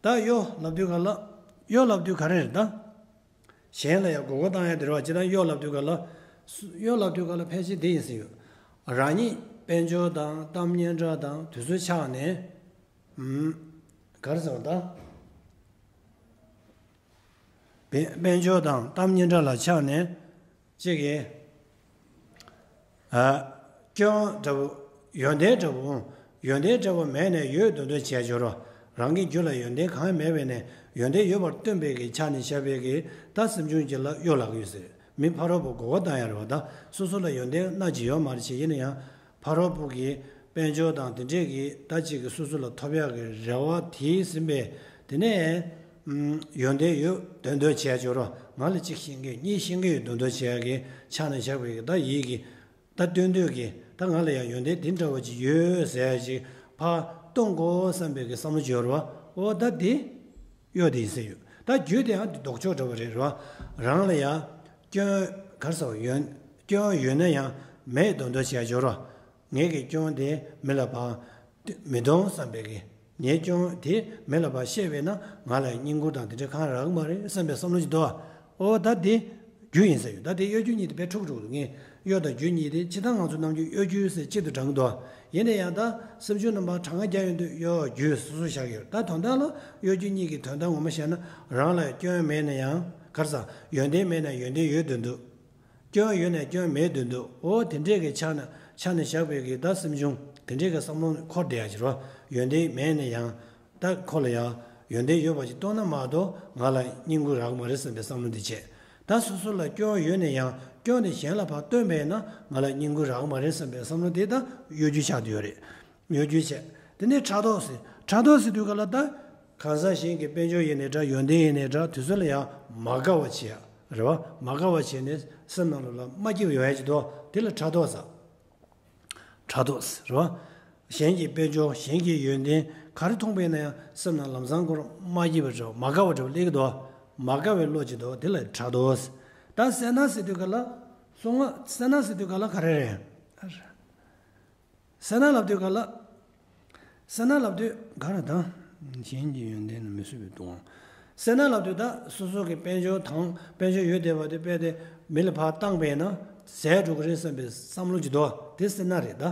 ད་གཡོ་ལབ་དུས་ག་ལ། གཡོ་ལབ་དུས་ག་རེ་རེད་ད། གཞན་ལ་ཡང་མགོ་སྐོར་བཏང་ཡ་དེ་རེད་བ། ཅི་ད་གཡོ་ལབ་དུས་ག་ལ། གཡོ་ལབ་དུས་ག་ལ་ཕལ་ཆེར་དེ་ཡིན་སྲིད་ཡོད། རང་ཉིད་དཔལ་འབྱོར་དང་གཏམ་སྙན་གྲགས་དང་དུས་ཚོད་ཆགས་ནས། ཨུམ། ག་རེ་ཟེར་བ་ད། དཔལ་དཔལ་འབྱོར་དང་གཏམ་སྙན་གྲགས་ལ་ཆགས་ནས། གཅིག་གིས། ཨ། སྐྱོན་འདྲ་པོ། ཡོན་ཏན་འདྲ་པོ། ཡོན་ཏན་འདྲ་པོ་མེད་ནས་ཡོད་འདོད་འདོད་བྱས་འབྱོར་བ། རང་གི་རྒྱུད་ལ་ཡོན་ཏན་གང་ཡང་མེད་པས་ནས་ཡོན་ཏན་ཡོད་པར་སྟོན་པའི་གི་ཆ་ནས་བཞག་པའི་གི་ད་སེམས་བྱུང་གཅིག་ལ་གཡོ་ལབ་ཀྱི་ཡོད་ཟེར། མི་ཕ་རོལ་པོ་མགོ་སྐོར་བཏང་ཡ་རེད་བ། ད་སོ་སོ་ལ་ཡོན་ཏན་སྣ་གཅིག་ཡོད་མ་རེད་ཅེས། ཡིན་ན་ཡང་ཕ་རོལ་པོ་གི་དཔལ་འབྱོར་དང་དེ་འདྲས་ཀྱི་ད་ཅིག་གི་སོ་སོ་ལ་ཐོབ་ཡག་གི་རེ་བ་དེས་ཟིན་པས། དེ་ནས་ཡོན་ཏན་ཡོད་འདོད་འདོད་བྱས་འབྱོར་བ། ང་ལ་གཅིག་ཤེས་མཁན་གཉིས་ཤེས་མཁན་ཡོད་འདོད་འདོད་བྱས་ཡག་གི་ཆ་ནས་བཞག་པའི་གི་ད་ཡིད་ཀྱི་ད་སྟོན་འདོད་ཀྱི་ད་ང་ལ་ཡང་ཡོན་ཏན་འདི་འདྲ་བ་ཅིག་ཡོད་ཟེར་ཡག་ཅིག་ཕར་གཏོང་དགོས་བསམ་པའི་གི་བསམ་བློ་འབྱོར་བ། འོ་ད་འདི་གཡོ་དེ་ཡིན་ཟེར་ཡོད། ད་རྒྱུ་དེ་ཡང་འདི་ལྡོག་ཕྱོགས་འདྲ་བ་རེད་རོ། རང་ལ་ཡང་སྐྱོན་ག་རེ་ཟེར་ཡོན་སྐྱོན་ཡོད་ན་ཡང་མེད་འདོད་འདོད་བྱས་འབྱོར་བ། ངེད་ཀྱི་སྐྱོན་དེ་མི་ལ་ཕར་མི་གཏོང་བསམ་པའི་གི། ངའི་སྐྱོན་དེ་མི་ལ་ཕར་བཤད་པས་ན་ང་ལ་བསྙེན་བཀུར་དང་དེ་འདྲ་གང་རག་གི་མ་རེད་བསམ་པའི་བསམ་བློ་ཅིག་འདུག་བ། ཨོ་ད་དེ་རྒྱུ་ཡིན་ས་ཡོད། ད་དེ་གཡོ་སྒྱུ་གཉིས་དེ་དཔེ་འཁྲུག་འགྲོ་གི་འདུག་ངས་ གཡོ་དང་རྒྱུ་གཉིས་དེ་སྤྱིར་བཏང་ང་ཚོ་རྣམ་འགྱུར་གཡོ་སྒྱུའི་ཟེར་གཅིག་ཏུ་བགྲང་གི་འདུག་ཡིན་ན་ཡང་ད་སེམས་བྱུང་རྣམ་པ་གྲངས་ཀ་བརྒྱ་ཡོད་དུས་གཡོ་རྒྱུ་སོ་སོ་བཞག་ཡོད། ད་དོན་དག་ལ་གཡོ་སྒྱུ་གཉིས་ཀྱི་དོན་དག་ངོ་མ་བཤད་ན། རང་ལ་སྐྱོན་མེད་ན་ཡང་ག་རེ་ཟ། ཡོན་ཏན་མེད་ན་ཡོན་ཏན་ཡོད་དོན་དུ། སྐྱོན་ཡོད་ན་སྐྱོན་མེད་དོན་དུ། འོ་དེ་འདྲས་ཀྱི་ཆ་ནས་ཆ་ནས་བཞག་པའི་གི་ད་སེམས་བྱུང་དེ་འདྲས་ཀྱི་བསམ་བློ་འཁོར་བསྡད་ཡ་ཅིག་རོ། ཡོན་ཏན་མེད་ན་ཡང་། ད་ཁོ་ལ་ཡང་ཡོན་ཏན་ཡོད་པ་ཞིག་སྟོན་ན་མ་གཏོགས་ང་ལ་བསྙེན་བཀུར་རག་མ་རེད་བསམ་པའི་བསམ་བློ་འདི་བྱས། ད་སོ་སོ་ལ་སྐྱོན་ཡོད་ན་ཡང་སྐྱོན་དེ་གཞན་ལ་ཕར་སྟོན་པས་ན་ང་ལ་བསྙེན་བཀུར་རག་མ་རེད་བསམ་པའི་བསམ་བློ་དེ་ད་གཡོ་སྒྱུ་ཆགས་བསྡད་ཡོད་རེད། གཡོ་སྒྱུ་བྱས། དེ་ནས་ཕྲག་དོག་ཟེར། ཕྲག་དོག་ཟེར་དུས་ག་ལ་ད། གང་ཟག་གཞན་གྱི་དཔལ་འབྱོར་ཡིན་ནའི་འདྲ། ཡོན་ཏན་ཡིན་ནའི་འདྲ། དེ་ཚོ་ལ་ཡང་མ་དགའ་བ་བྱེད་ཡ་རེད་བ། མ་དགའ་བ་བྱས་ནས་སེམས་ནང་ལོགས་ལ་མ་སྐྱིད་པ་ཡོང་ཡ་ཅིག་འདུག་དེ་ལ་ཕྲག་དོག་ཟེར། ཕྲག་དོག་ཟེར་རེད་བ། གཞན་གྱི་དཔལ་འབྱོར་གཞན་གྱི་ཡོན་ཏན་ག་རེ་མཐོང་པས་ན་ཡང་སེམས་ནང་ལམ་སང་ཁོ་རང་མ་སྐྱིད་པ་འདྲ་བོ་མ་དགའ་བ་འདྲ་བོ་སླེབས་ཀྱི་འདུག་མ་དགའ་བའི་བློ་ཅིག་འདུག་དེ་ལ་ཕྲག་དོག་ཟེར། ད་སེར་སྣ་ཟེར་དུས་ག་ལ། གསང་སྔགས་སེར་སྣ་ཟེར་དུས་ག་ལ་ག་རེ་རེད། སེར་སྣ་ལབ་དུས་ག་ལ། སེར་སྣ་ལབ་དུས་ག་རེ་དང་། གཞན་གྱི་ཡོན་ཏན་ནི་མི་བཟོད་པའི་སྡུག་དབང་། སེར་སྣ་ལབ་དུས་ད་སོ་སོ་གི་དཔལ་འབྱོར་དང་དཔལ་འབྱོར་ཡོད་བསྡད་པ་དེ་དཔེ་དེ་མི་ལ་ཕར་བཏང་པས་ན་ཟད་འགྲོ་གི་རེད་བསམ་པའི་བསམ་བློ་ཅིག་འདུག་དེ་སེར་སྣ་རེད་ད།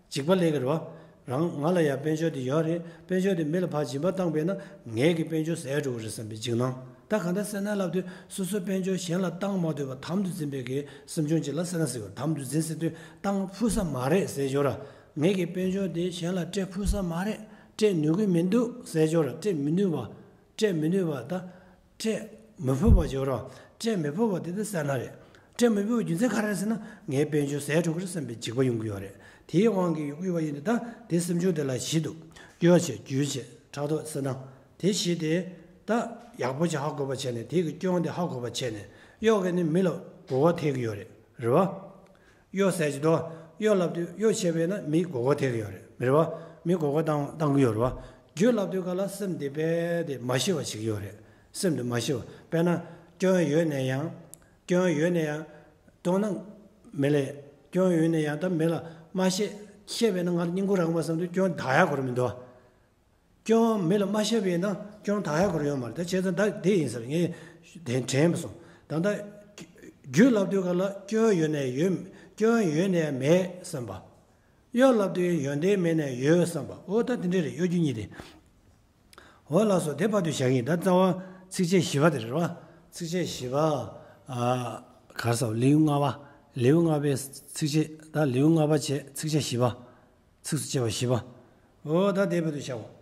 འཇིགས་པ་སླེབས་ཀྱི་རེད་བ། རང་ང་ལ་ཡང་དཔལ་འབྱོར་དེ་ཡོད་རེད། དཔལ་འབྱོར་དེ་མི་ལ་ཕར་སྦྱིན་པ་བཏང་པས་ན་ངའི་གི་དཔལ་འབྱོར་ཟད་འགྲོ་གི་རེད་བསམ་པའི་འཇིགས་སྣང་། ད་གང་ལྟར་སེར་སྣ་ལབ་དུས་སོ་སོའི་དཔལ་འབྱོར་གཞན་ལ་བཏང་མ་ཐུབ་པ་དམ་དུ་འཛིན་པའི་གི་སེམས་བྱུང་ཅིག་ལ་སེར་སྣ་ཟེར་གི་རེད། དམ་དུ་འཛིན་ཟེར་དུས་བཏང་ཕུལ་ས་མ་རེད་ཟེར་ཞོར་ར། ངེད་ཀྱི་དཔལ་འབྱོར་དེ་གཞན་ལ་སྤྲད་ཕུལ་ས་མ་རེད། སྤྲད་ནུས་ཀྱི་མི་འདུག་ཟེར་ཞོར་ར། སྤྲད་མི་ནུས་པ། སྤྲད་མི་ནུས་པ་ད། སྤྲད་མི་ཕོད་པ་ཞོར་ར། སྤྲད་མི་ཕོད་པ་དེ་དེ་སེར་སྣ་རེད། སྤྲད་མི་ཕོད་པའི་རྒྱུ་མཚན་ག་རེ་རེད་ཟེར་ན། ངའི་དཔལ་འབྱོར་ཟད་འགྲོ་གི་རེད་བསམ་པའི་འཇིགས་པ་ཡོང་གི་ཡོད་རེད། དེའི་དབང་གིས་ཡོང་གི་ཡོད་པ་ཡིན་ན་ད་དེ་སེམས་བྱུང་དེ་ལ་བཞི་འདུག་གཡོ་བྱེད། སྒྱུ་བྱེད། ཕྲག་དོག་སེར་སྣ། དེ་བཞི་དེ་ད་ཡག་པོ་ཅིག་ཧ་གོ་བ་བྱས་ནས་དེ་གི་སྐྱོན་དེ་ཧ་གོ་བ་བྱས་ནས། གཡོ་གི་ནི་མི་ལ་མགོ་སྐོར་ཐེབས་ཀྱི་ཡོད་རེད། རེད་བ། གཡོ་ཟེར་གྱི་འདུག་གཡོ་ལབ་དུས་གཡོ་བྱས་པས་ན་མི་མགོ་སྐོར་ཐེབས་ཀྱི་ཡོད་རེད། མི་རེད་བ། མི་མགོ་སྐོར་བཏང་བཏང་གི་ཡོད་རེད་བ། སྒྱུ་ལབ་དུས་ག་ལ་སེམས་དེ་དཔེ་དེ་མ་ཤི་བ་བྱེད་ཀྱི་ཡོད་རེད། སེམས་དེ་མ་ཤི་བ། དཔེར་ན་སྐྱོན་ཡོད་ནས་ཡང་། སྐྱོན་ཡོད་ནས་ཡང་། མདོར་ན་མི་ལས། སྐྱོན་ཡོད་ནས་ཡང་ད་མི་ལ་མ་བཤད། བཤད་པས་ན་ང་ལ་སྙིང་ཁུང་རག་མ་བསམ་དུས་སྐྱོན་དག་ཡག་གོ་ར་མི་འདུག་སྐྱོན་མི་ལ་མ་བཤད་པས་ན་སྐྱོན་དག་ཡག་གོ་ར་ཡོད་མ་རེད། ད་བྱས་ཙང་ད་དེ་ཡིན་ཟེར་ངས་དེ་དྲན་མ་སོང་། ད་ལྟ་རྒྱུ་ལབ་དུས་ག་ལ་སྐྱོན་ཡོད་ནས་ཡོད། སྐྱོན་ཡོད་ནས་མེད་བསམ་པ། གཡོ་ལབ་དུས་ཡོན་ཏན་མེད་ནས་ཡོད་བསམ་པ། འོ་ད་དེ་འདྲ་རེད། གཡོ་སྒྱུ་གཉིས་དེ། འོ་ལགས་སོ། དེ་བར་དུ་བཞག་གི་ཡིན། ད་རྩ་བ་ཚིགས་བཅད་བཞི་པ་དེ་རེད་བ། ཚིགས་བཅད་བཞི་པ། ཨ། ག་རེ་ཟེར། ལེའུ་ལྔ་པ། ལེའུ་ལྔ་པའི་ཚིགས་བཅད། ད་ལེའུ་ལྔ་པ་བྱས་ཚིགས་བཅད་བཞི་པ། ཚིགས་སུ་བཅད་པ་བཞི་པ། འོ་ད་དེ་བར་དུ་བཞག་གོ།